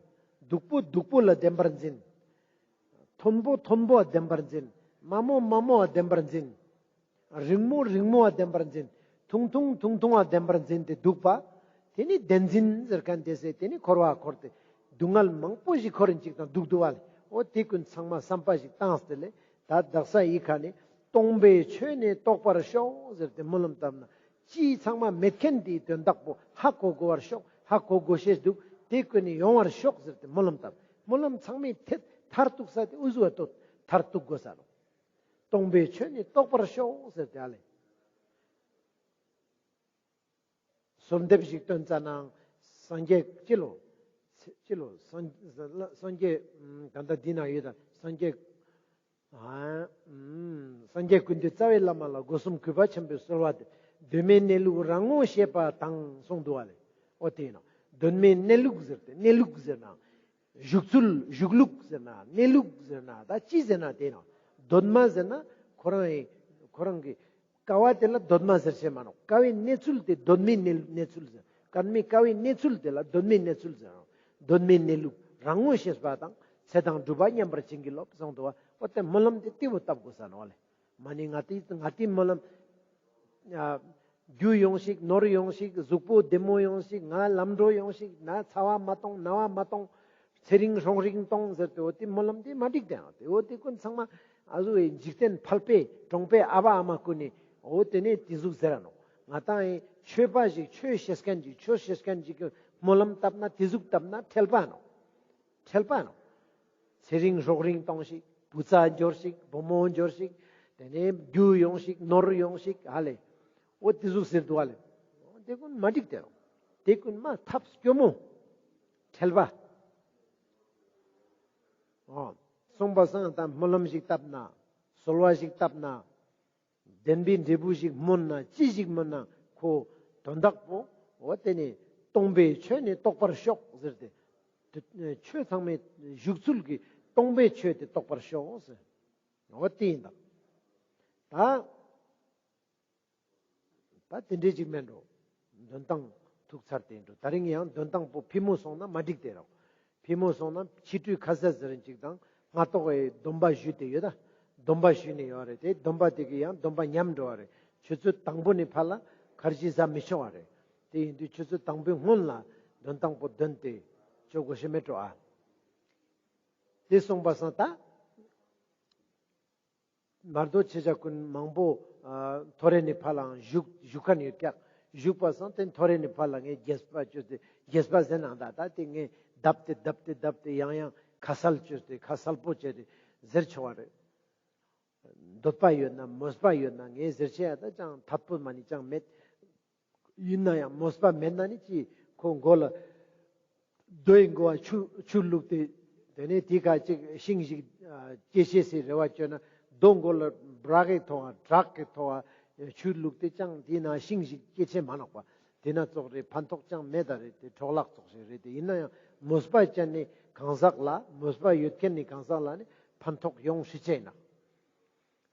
སྡུག་པོ་སྡུག་པོ་ལ་བདེན་པར་འཛིན། མཐོན་པོ་མཐོན་པོ་ལ་བདེན་པར་འཛིན། དམའ་མོ་དམའ་མོ་ལ་བདེན་པར་འཛིན། རིང་མོ་རིང་མོ་ལ་བདེན་པར་འཛིན། ཐུང་ཐུང་ཐུང་ཐུང་ལ་བདེན་པར་འཛིན་ཏེ་འདུག་པ། དེ་ནི་བདེན་འཛིན་ཟེར་ཁན་དེ་ཟེར་དེ་ནི་འཁོར་བ་འཁོར་ཏེ་སྡུག་བསྔལ་མང་པོ་ཞིག་འཁོར་རིན་ཅིག་དང་འདུག་འདུག་བ་ལེ། འོ་དེ་ཀུན་ཚང་མ་བསམ་པ་ཞིག་བཏང་སྟེ་ལེ། ད་དག་ས་ཡི་ཁ་ནི་སྟོང་པའི་ཆོས་ནི་རྟོགས་པར་ཤོག་ཟེར་ཏེ་སྨོན་ལམ་བཏབ་ན། ཅི་ཚང་མ་མེད་ཁན་དེའི་དོན་དག་པོ་ཧ་གོ་དགོས་པར་ཤོག། ཧ་གོ་དགོས་ཤེས་འདུག། དེ་ཀུན་ནི་ཡོང་བར་ཤོག་ཟེར་ཏེ་སྨོན་ལམ་བཏབ། སྨོན་ལམ་ཚང་མའི་ཐད་མཐར་གཏུགས་ས་དེ་འུ་ཟུ་བ་ཏོ་མཐར་གཏུགས་དགོས་ས་ནོག། སྟོང་པའི་ཆོས་ནི་རྟོགས་པར་ཤོག་ཟེར་ཏེ་ཨ་ལེ། གསོལ་འདེབས་ཤིག་བཏོན་ཙ་ནའང་སངས་རྒྱས་ཅི་ལོ། ཅི་ལོ། སངས་སངས་རྒྱས་ད་ལྟ་འདི་ན་ཡོད་ད། སངས་རྒྱས་ཨ་སངས་རྒྱས་ཀུན་འདུས་རྩ་བའི་བླ་མ་ལ། སྒོ་གསུམ་གུས་པ་ཆེན་པོས་གསོལ་བ་འདེབས། གདོད་མའི་གནས་ལུགས་རང་ངོ་ཤེས་པ་དང་གསུངས་འདུག་བ་ལེ། འོ་དེ་ཡིན་ནོག། གདོད་མའི་གནས་ལུགས་ཟེར་ཏེ་གནས་ལུགས་ཟེར་ན། བཞུགས་ཚུལ་བཞུགས་ལུགས་ཟེར་ན་གནས་ལུགས་ཟེར་ན་ད་ཅི་ཟེར་ན་དེ་ཡིན་ནོག། གདོད་མ་ཟེར་ན་ཁོ་རང་ཡི་ཁོ་རང་གི་ཀ་བ་དེ་ལ་གདོད་མ་ཟེར་ཤེས་མ་ནོག། ཀ་བའི་གནས་ཚུལ་དེ་གདོད་མའི་གནས་གནས་ཚུལ་ཟེར། ཀ་མའི་ཀ་བའི་གནས་ཚུལ་དེ་ལ་གདོད་མའི་གནས་ཚུལ་ཟེར་ནོག། གདོད་མའི་གནས་ལུགས་རང་ངོ་ཤེས་པ་དང་། ཚེ་དང་སྒྲུབ་པ་མཉམ་པར་བྱིན་གྱིས་རློབས་གསུངས་འདུག་བ། འོ་དེ་སྨོན་ལམ་དེ་དེ་བོ་བཏབ་དགོས་ས་ནོག་ལེ། མ་ནི་ང་ཏི་ང་ཏི་སྨོན་ལམ་ཨ་རྒྱུ་ཡོང་ཞིག། ནོར་ཡོང་ཞིག། གཟུགས་པོ་བདེ་མོ་ཡོང་ཞིག། ང་ལམ་འགྲོ་ཡོང་ཞིག། ན་ཚ་བ་མ་གཏོང་། ན་བ་མ་གཏོང་། ཚེ་རིང་སྲོག་རིང་གཏོང་ཟེར་ཏེ་འོ་དེ་སྨོན་ལམ་དེ་མ་འགྲིག་དེ་ཡང་དེ་འོ་དེ་ཀུན་ཚང་མ་ཨ་ཟུ་འི་འཇིག་རྟེན་ཕལ་པའི་གྲོང་པའི་ཨ་བ་ཨ་མ་ཀུན་ནི་འོ་དེ་ནས་དེ་ཟུག་ཟེར་ར་ནོག། ང་ཏང་ཡི་ཆོས་པ་ཞིག་ཆོས་ཤེས་མཁན་ཞིག་ཆོས་ཤེས་མཁན་ཞིག་གི་སྨོན་ལམ་བཏབ་ན་དེ་ཟུག་བཏབ་ན་ཁྲེལ་པ་ནོག། ཁྲེལ་པ་ནོག། ཚེ་རིང་སྲོག་རིང་གཏོང་ཞིག། བུ་ཚ་འབྱོར་ཞིག། བུ་མོ་འབྱོར་ཞིག། དེ་ནས་རྒྱུ་ཡོང་ཞིག། ནོར་ཡོང་ཞིག། ཧ་ལེ། འོ་དེ་ཟུག་ཟེར་འདུག་ཧ་ལེ། དེ་ཀུན་མ་འགྲིག་དེ་རོ། དེ་ཀུན་མ་ཐབས་སྐྱོ་མོ། ཁྲེལ་པ། འོ། སོང་པ་སང་ད་སྨོན་ལམ་ཞིག་བཏབ་ན། གསོལ་བ་ཞིག་བཏབ་ན། བདེན་པའི་འབྲས་བུ་ཞིག་སྨོན་ན་ཅི་ཞིག་སྨོན་ན་ཁོ་དོན་དག་པོ་འོ་དེ་ནི་སྟོང་པའི་ཆོས་ནི་རྟོགས་པར་ཤོག་ཟེར་ཏེ། དེ་ཆོས་ཚང་མའི་བཞུགས་ཚུལ་གྱི་སྟོང་པའི་ཆོས་དེ་རྟོགས་པར་ཤོག་ཟེར། འོ་དེ་ཡིན་ད། ད་ད་དེ་འདྲའི་ཅིག་མེད་འགྲོ། འདོན་སྟངས་ཐུག་ཚར་ཏེ་འགྲོ། ད་རིང་ཡང་འདོན་སྟངས་པོ་ཕི་མོ་སོང་ན་མ་འགྲིག་དེ་རོ། ཕི་མོ་སོང་ན་ཕྱི་དྲོའི་ཁ་ཟས་ཟེར་རིན་ཅིག་དང་སྔ་ཏོག་གི་སྡོམ་པ་ཞུས་ཏེ་ཡོད་ད། སྡོམ་པ་ཞུས་ནས་ཡོད་རེད་དེ། སྡོམ་པ་དེ་གི་ཡང་སྡོམ་པ་ཉམས་འགྲོ་བ་རེད། ཆུ་ཚོད་དང་པོ་ནས་ཕར་ལ་ཁར་ཇི་ཟ་མི་ཆོག་བ་རེད། དེ་ཡིན་དུས་ཆུ་ཚོད་དང་པོའི་སྔོན་ལ་འདོན་སྟངས་པོ་འདོན་ཏེ་ཆོག་དགོས་ཤེས་མེད་འགྲོ་ཨ། དེ་སོང་པ་སང་ད། མར་དོ་ཆེ་ཆ་ཀུན་མང་པོ་ཨ་ཐོ་རེ་ནི་ཕ་ལའང་བཞུགས་བཞུགས་མཁན་ཡོད་ཀྱག། བཞུགས་པ་སང་དེ་ཐོ་རེ་ནི་ཕ་ལ་ངས་རྒྱས་པ་བཅོས་ཏེ་རྒྱས་པ་ཟེར་ནའང་ད་ད་དེ་ངས་བརྡབས་ཏེ་བརྡབས་ཏེ་བརྡབས་ཏེ་ཡང་ཡང་ཁ་གསལ་བཅོས་ཏེ་ཁ་གསལ་པོ་བྱས་ཏེ་ཟེར་ཆོག་བ་རེད། འདོད་པ་ཡོད་ན་མོས་པ་ཡོད་ན་ངས་ཟེར་ཆེ་ཡ་ད་ཅང་ཐད་པོ་མ་ནི་ཅང་མེད། ཡིན་ན་ཡང་མོས་པ་མེད་ན་ནི་ཅི་ཁོ་མགོ་ལ་རྡོའི་མགོ་བ་ཆུ་ཆུ་བླུགས་ཏེ་དེ་ནས་དེ་ཁ་ཅིག་ཤིང་ཞིག་ཨ་སྐྱེ་ཤེས་སི་རེ་བ་བཅོས་ན་རྡོ་མགོ་ལ་བྲག་གི་ཐོག་བ་བྲག་གི་ཐོག་བ་ཆུ་བླུགས་ཏེ་ཅང་དེ་ན་ཤིང་ཞིག་སྐྱེ་ཆེ་མ་ནོག་པ། དེ་ན་ཙོགས་རེ་ཕན་ཐོགས་ཅང་མེད་ད་རེད་དེ་འཕྲོ་བརླག་ཙོགས་ཤིག་རེད་དེ། ཡིན་ན་ཡང་མོས་པ་ཅན་ནི་གང་ཟག་ལ་མོས་པ་ཡོད་མཁན་ནི་གང་ཟག་ལ་ནི་ཕན་ཐོགས་ཡོང་སྲིད་ཆེ་ན།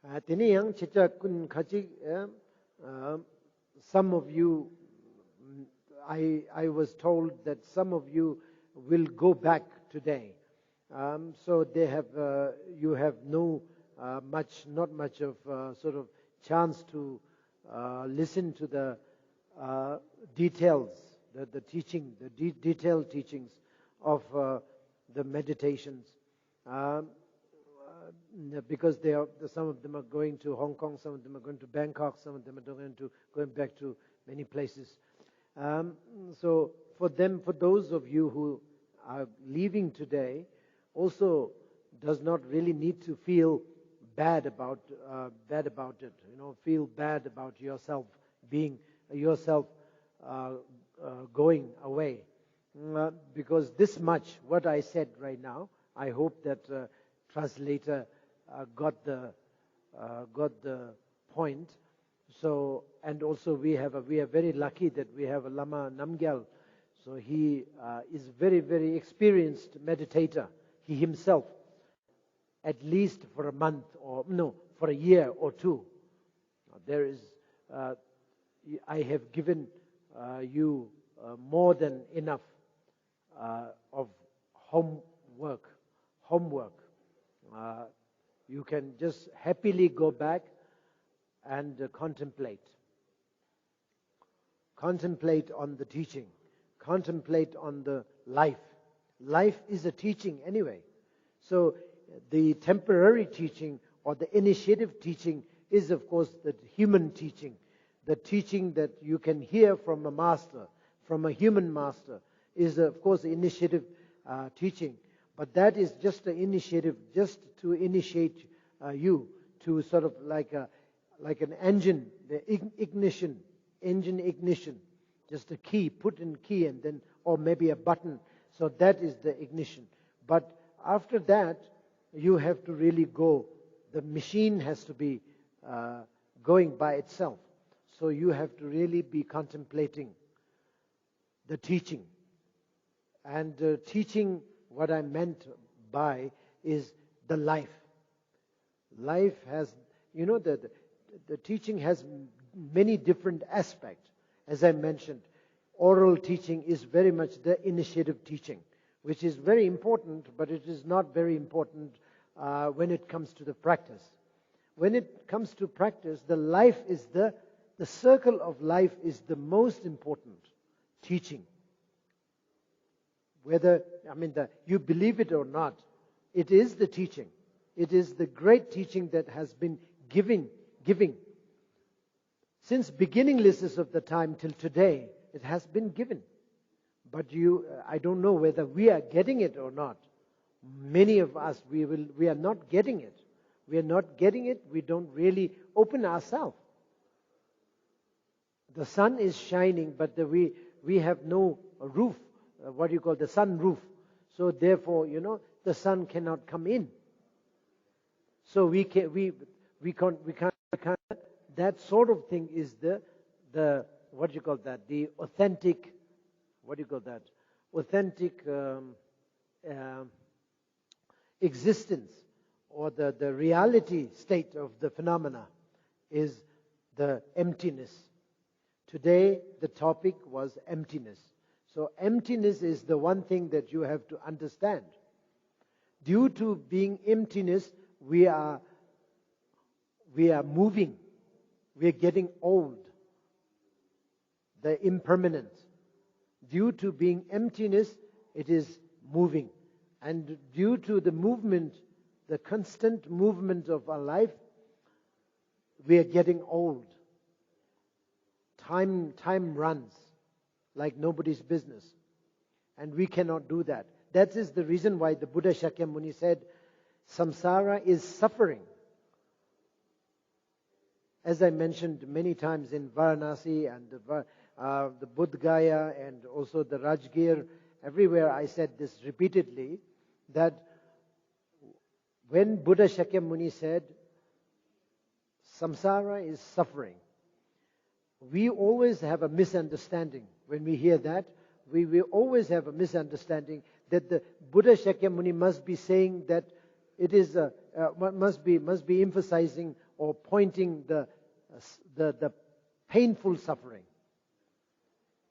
ཨ་དེ་ནས་ཡང་ཁྱེད་ཅག་ཀུན་ཁ་ཅིག་ཨ་ཨ་some of you, I, I was told that some of you will go back today. Um, so they have, uh, you have no, uh, much, not much of, uh, sort of chance to, uh, listen to the, uh, details, the, the teaching, the de- detailed teachings of, uh, the meditations. Um, uh, because they are, some of them are going to Hong Kong, some of them are going to Bangkok, some of them are going to, going back to many places. Um, so for them, for those of you who are leaving today, also does not really need to feel bad about, uh, bad about it. You know, feel bad about yourself being, yourself, uh, uh, going away. Uh, because this much, what I said right now, I hope that uh, translator uh, got the uh, got the point. So, and also we have a, we are very lucky that we have a Lama Namgyal. So he uh, is very, very experienced meditator. He himself, at least for a month or no, for a year or two. There is, uh, I have given uh, you uh, more than enough uh, of homework. Homework. Uh, you can just happily go back and uh, contemplate. Contemplate on the teaching. Contemplate on the life. Life is a teaching anyway. So the temporary teaching or the initiative teaching is, of course, the human teaching. The teaching that you can hear from a master, from a human master, is, of course, initiative uh, teaching. But that is just an initiative, just to initiate uh, you to sort of like a, like an engine, the ign- ignition, engine ignition. Just a key, put in key, and then, or maybe a button. So that is the ignition. But after that, you have to really go. The machine has to be uh, going by itself. So you have to really be contemplating the teaching. And uh, teaching, what I meant by is the life. Life has, you know, the, the, the teaching has many different aspects. As I mentioned, oral teaching is very much the initiative teaching, which is very important, but it is not very important uh, when it comes to the practice. When it comes to practice, the life is the, the circle of life is the most important teaching. Whether, I mean, the, you believe it or not, it is the teaching. It is the great teaching that has been given, giving. Since beginninglessness of the time till today, it has been given. But you, I don't know whether we are getting it or not. Many of us, we, will, we are not getting it. We are not getting it. We don't really open ourselves. The sun is shining, but the, we, we have no roof, uh, what do you call, the sun roof. So therefore, you know, the sun cannot come in. So we can, we, we can't, we can't, we can't. That sort of thing is the, the, what do you call that? The authentic, what do you call that? Authentic um, um, existence or the, the reality state of the phenomena is the emptiness. Today, the topic was emptiness. So, emptiness is the one thing that you have to understand. Due to being emptiness, we are, we are moving, we are getting old. The impermanence. Due to being emptiness, it is moving. And due to the movement, the constant movement of our life, we are getting old. Time, time runs like nobody's business. And we cannot do that. That is the reason why the Buddha Shakyamuni said, samsara is suffering. As I mentioned many times in Varanasi and the, uh, the Bodh Gaya and also the Rajgir, everywhere I said this repeatedly, that when Buddha Shakyamuni said, samsara is suffering, we always have a misunderstanding when we hear that. We, we always have a misunderstanding that the Buddha Shakyamuni must be saying that it is a, uh, mu- must be must be emphasizing or pointing the, uh, s- the the painful suffering,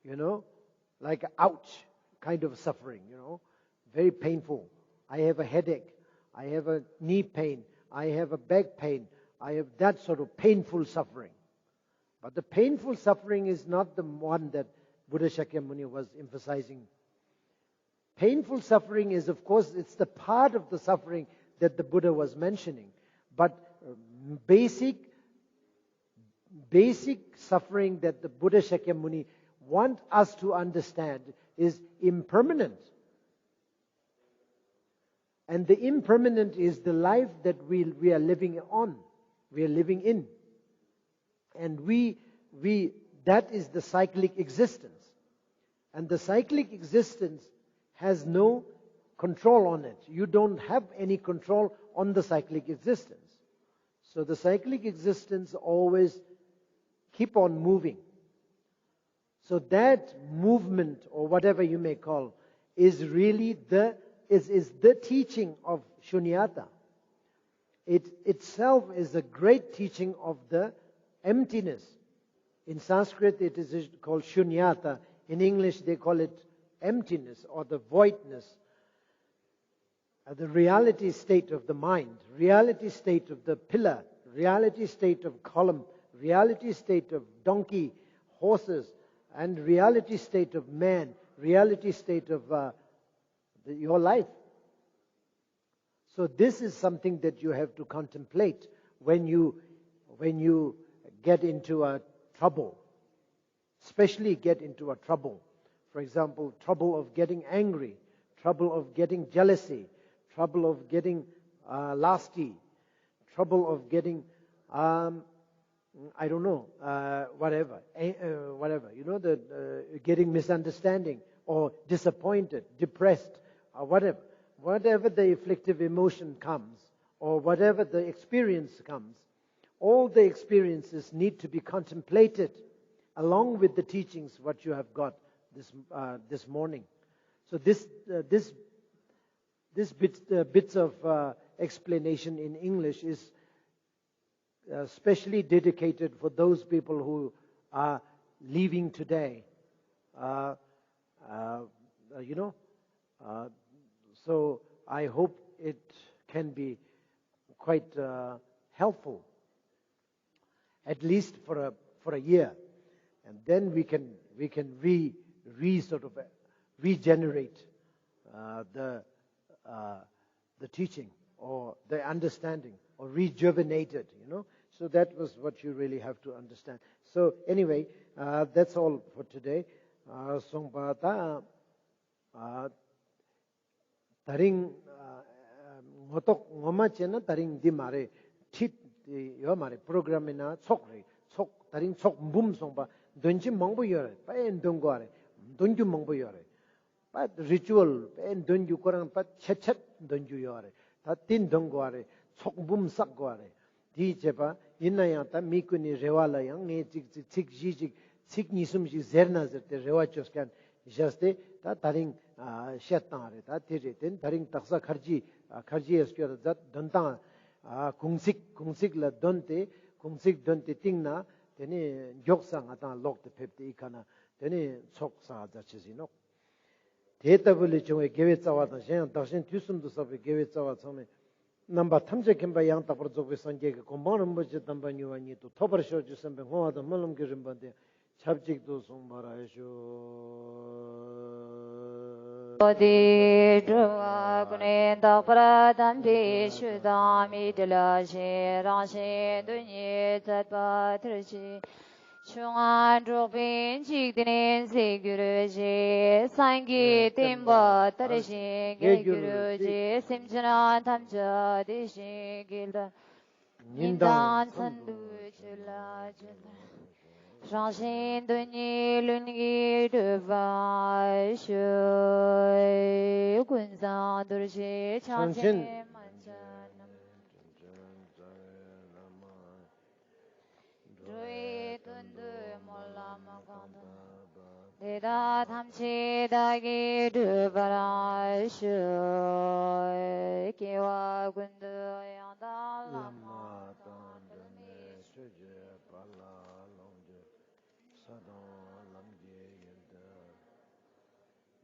you know, like ouch kind of suffering, you know, very painful. I have a headache. I have a knee pain. I have a back pain. I have that sort of painful suffering. But the painful suffering is not the one that Buddha Shakyamuni was emphasizing. Painful suffering is, of course, it's the part of the suffering that the Buddha was mentioning. But uh, basic, basic suffering that the Buddha Shakyamuni want us to understand is impermanent. And the impermanent is the life that we, we are living on, we are living in. And we, we, that is the cyclic existence. And the cyclic existence has no control on it. You don't have any control on the cyclic existence. So the cyclic existence always keep on moving. So that movement, or whatever you may call, is really the is, is the teaching of shunyata. It itself is a great teaching of the emptiness. In Sanskrit, it is called shunyata. In English, they call it emptiness or the voidness. Uh, the reality state of the mind, reality state of the pillar, reality state of column, reality state of donkey, horses, and reality state of man, reality state of uh, the, your life. So this is something that you have to contemplate when you when you get into a trouble, especially get into a trouble. For example, trouble of getting angry, trouble of getting jealousy, trouble of getting uh, lusty, trouble of getting, um, I don't know, uh, whatever, eh, uh, whatever. You know, the uh, getting misunderstanding or disappointed, depressed, or whatever. Whatever the afflictive emotion comes, or whatever the experience comes, all the experiences need to be contemplated along with the teachings what you have got this uh, this morning. So this uh, this this bit, uh, bits of uh, explanation in English is uh, specially dedicated for those people who are leaving today. Uh, uh, uh, you know, uh, so I hope it can be quite uh, helpful, at least for a for a year, and then we can we can re re sort of uh, regenerate uh, the uh, the teaching or the understanding or rejuvenate it. You know, so that was what you really have to understand. So anyway, uh, that's all for today. Uh, སོང་པ་ད། ཨ། ད་རིང་ངོ་ཐོག་ངོ་མ་བྱས་ན་ད་རིང་འདི་མ་རེད། ཁྲིད་ཡོད་མ་རེད། པོ་རོ་གྲམ་ཡིན་ན་ཚོགས་རེད། ཚོགས་ད་རིང་ཚོགས་འབུམ་སོང་པ་འདོན་ཅི་མང་པོ་ཡོད་རེད། པ་ཨེ་འདོན་དགོས་རེད། འདོན་རྒྱུ་མང་པོ་ཡོད་རེད། པ་རི་ཅུ་ཨལ་པ་ཨེ་འདོན་རྒྱུ་ཁོ་རང་པ་ཆད་ཆད་འདོན་རྒྱུ་ཡོད་རེད། ད་དེ་འདོན་དགོས་རེད། ཚོགས་འབུམ་བསགས་དགོས་རེད། དེའི་བྱས་པ་ཡིན་ན་ཡང་ད་མི་ཀུན་ནི་རེ་བ་ལ་ཡང་ངས་ཅིག་ཅིག་ཚིག་བཞི་ཅིག་ཚིག་གཉིས་གསུམ་ཞིག་ཟེར་ན་ཟེར་ཏེ་རེ་བ་བཅོས་མཁན་བཞག་སྟེ་ད་ད་རིང་ཨ་བཤད་བཏང་རེད། ད་དེ་རེད། དེ་ད་རིང་དག་ས་ཁར་ཇི་ཨ་ཁར་ཇི་ཡ་སྐྱོ་ར་མཛད་འདོན་སྟངས་ཨ་གུང་ཚིགས་གུང་ཚིགས་ལ་འདོན་ཏེ་གུང་ཚིགས་འདོན་ཏེ་སྟིང་ན་དེ་ནི་མགྱོགས་ས་ང་དང་ལོག་ཏེ་ཕེབས་ཏེ་ཨི་ཁ་ན་དེ་ནི་ཚོགས་ས་ཨ་མཛད་ཆེ་ཟིན་ནོག། དེ་ལྟ་བུ་ལས་བྱུང་བའི་དགེ་བའི་རྩ་བ་དང་གཞན་ཡང་བདག་གཞན་དུས་གསུམ་དུ་བསགས་པའི་དགེ་བའི་རྩ་བ་ཚང་མས་རྣམ་པ་ཐམས་ཅད་མཁྱེན་པ་ཡང་དག་པར་རྫོགས་པའི་སངས་རྒྱས་ཀྱི་གོ་འཕང་རིན་པོ་ཆེ་དམ་པ་མྱུར་བ་ཉིད་དུ་ཐོབ་པར་ཤོག་ཅེས་བསམ་པའི་བསྔོ་བ་དང་སྨོན་ལམ་གྱི་རིམ་པ་འདི་ཆབས་ཅིག་ཏུ་གསུངས་པར་ཞུ། འགྲོ་བ་ཀུན་དག་པར་དམ་པའི་ཆོས་དང་མི་འབྲལ་ཞིང་རང་གཞན་དོན་གཉིས་མཛད་པ་མཐར་ཕྱིན། ཆོས་མངོན་རྫོགས་པའི་འཇིག་རྟེན་གཟིགས་གྱུར་ཅིག། སངས་རྒྱས་བསྟན་པ་དར་ཞིང་རྒྱས་གྱུར་ཅིག། སེམས་ཅན་ཐམས་ཅད་བདེ་ཞིང་སྐྱིད་པར། ཉིན་དང་མཚན་དུ་སྤྱོད་ལ་སྤྱོད་པར། རང་གཞན་དོན་གཉིས་ལྷུན་གྱིས་གྲུབ་པར་ཤོག། ཀུན་བཟང་རྡོ་རྗེ་འཆང་ཆེན་མན་ཆད་རྣམས། འགྲོ་བའི་དོན་དུ་སྨོན་ལམ་གང་དག་དེ་དག་ཐམས་ཅད་བདག་གིས་འགྲུབ་པར་ཤོག། སྐྱེ་བ་ཀུན་ཏུ་ཡང་དག་བླ་མ་དང་འབྲལ་མེད་ཆོས་ཀྱི་དཔལ་ལ་ལོངས་སྤྱོད་ས་དང་ལམ་གྱི་ཡོན་ཏན།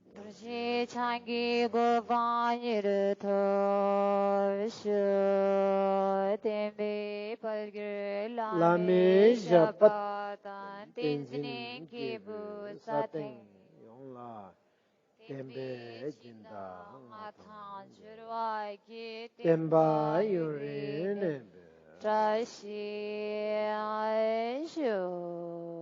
རྡོ་རྗེ་འཆང་གི་གོ་འཕང་མྱུར་ཐོབ་ཤོག། བསྟན་པའི་དཔལ་གྱུར་བླ་མའི་ཞབས་པད་དང་། བསྟན་འཛིན་སྐྱེས་བུ་ས་སྟེང་ཡོངས་ལ། བསྟན་པའི་སྦྱིན་བདག་མངའ་ཐང་འབྱོར་བ་གྱིས། བསྟན་པ་ཡུན་རིང་གནས་པའི་བཀྲ་ཤིས་ཤོག།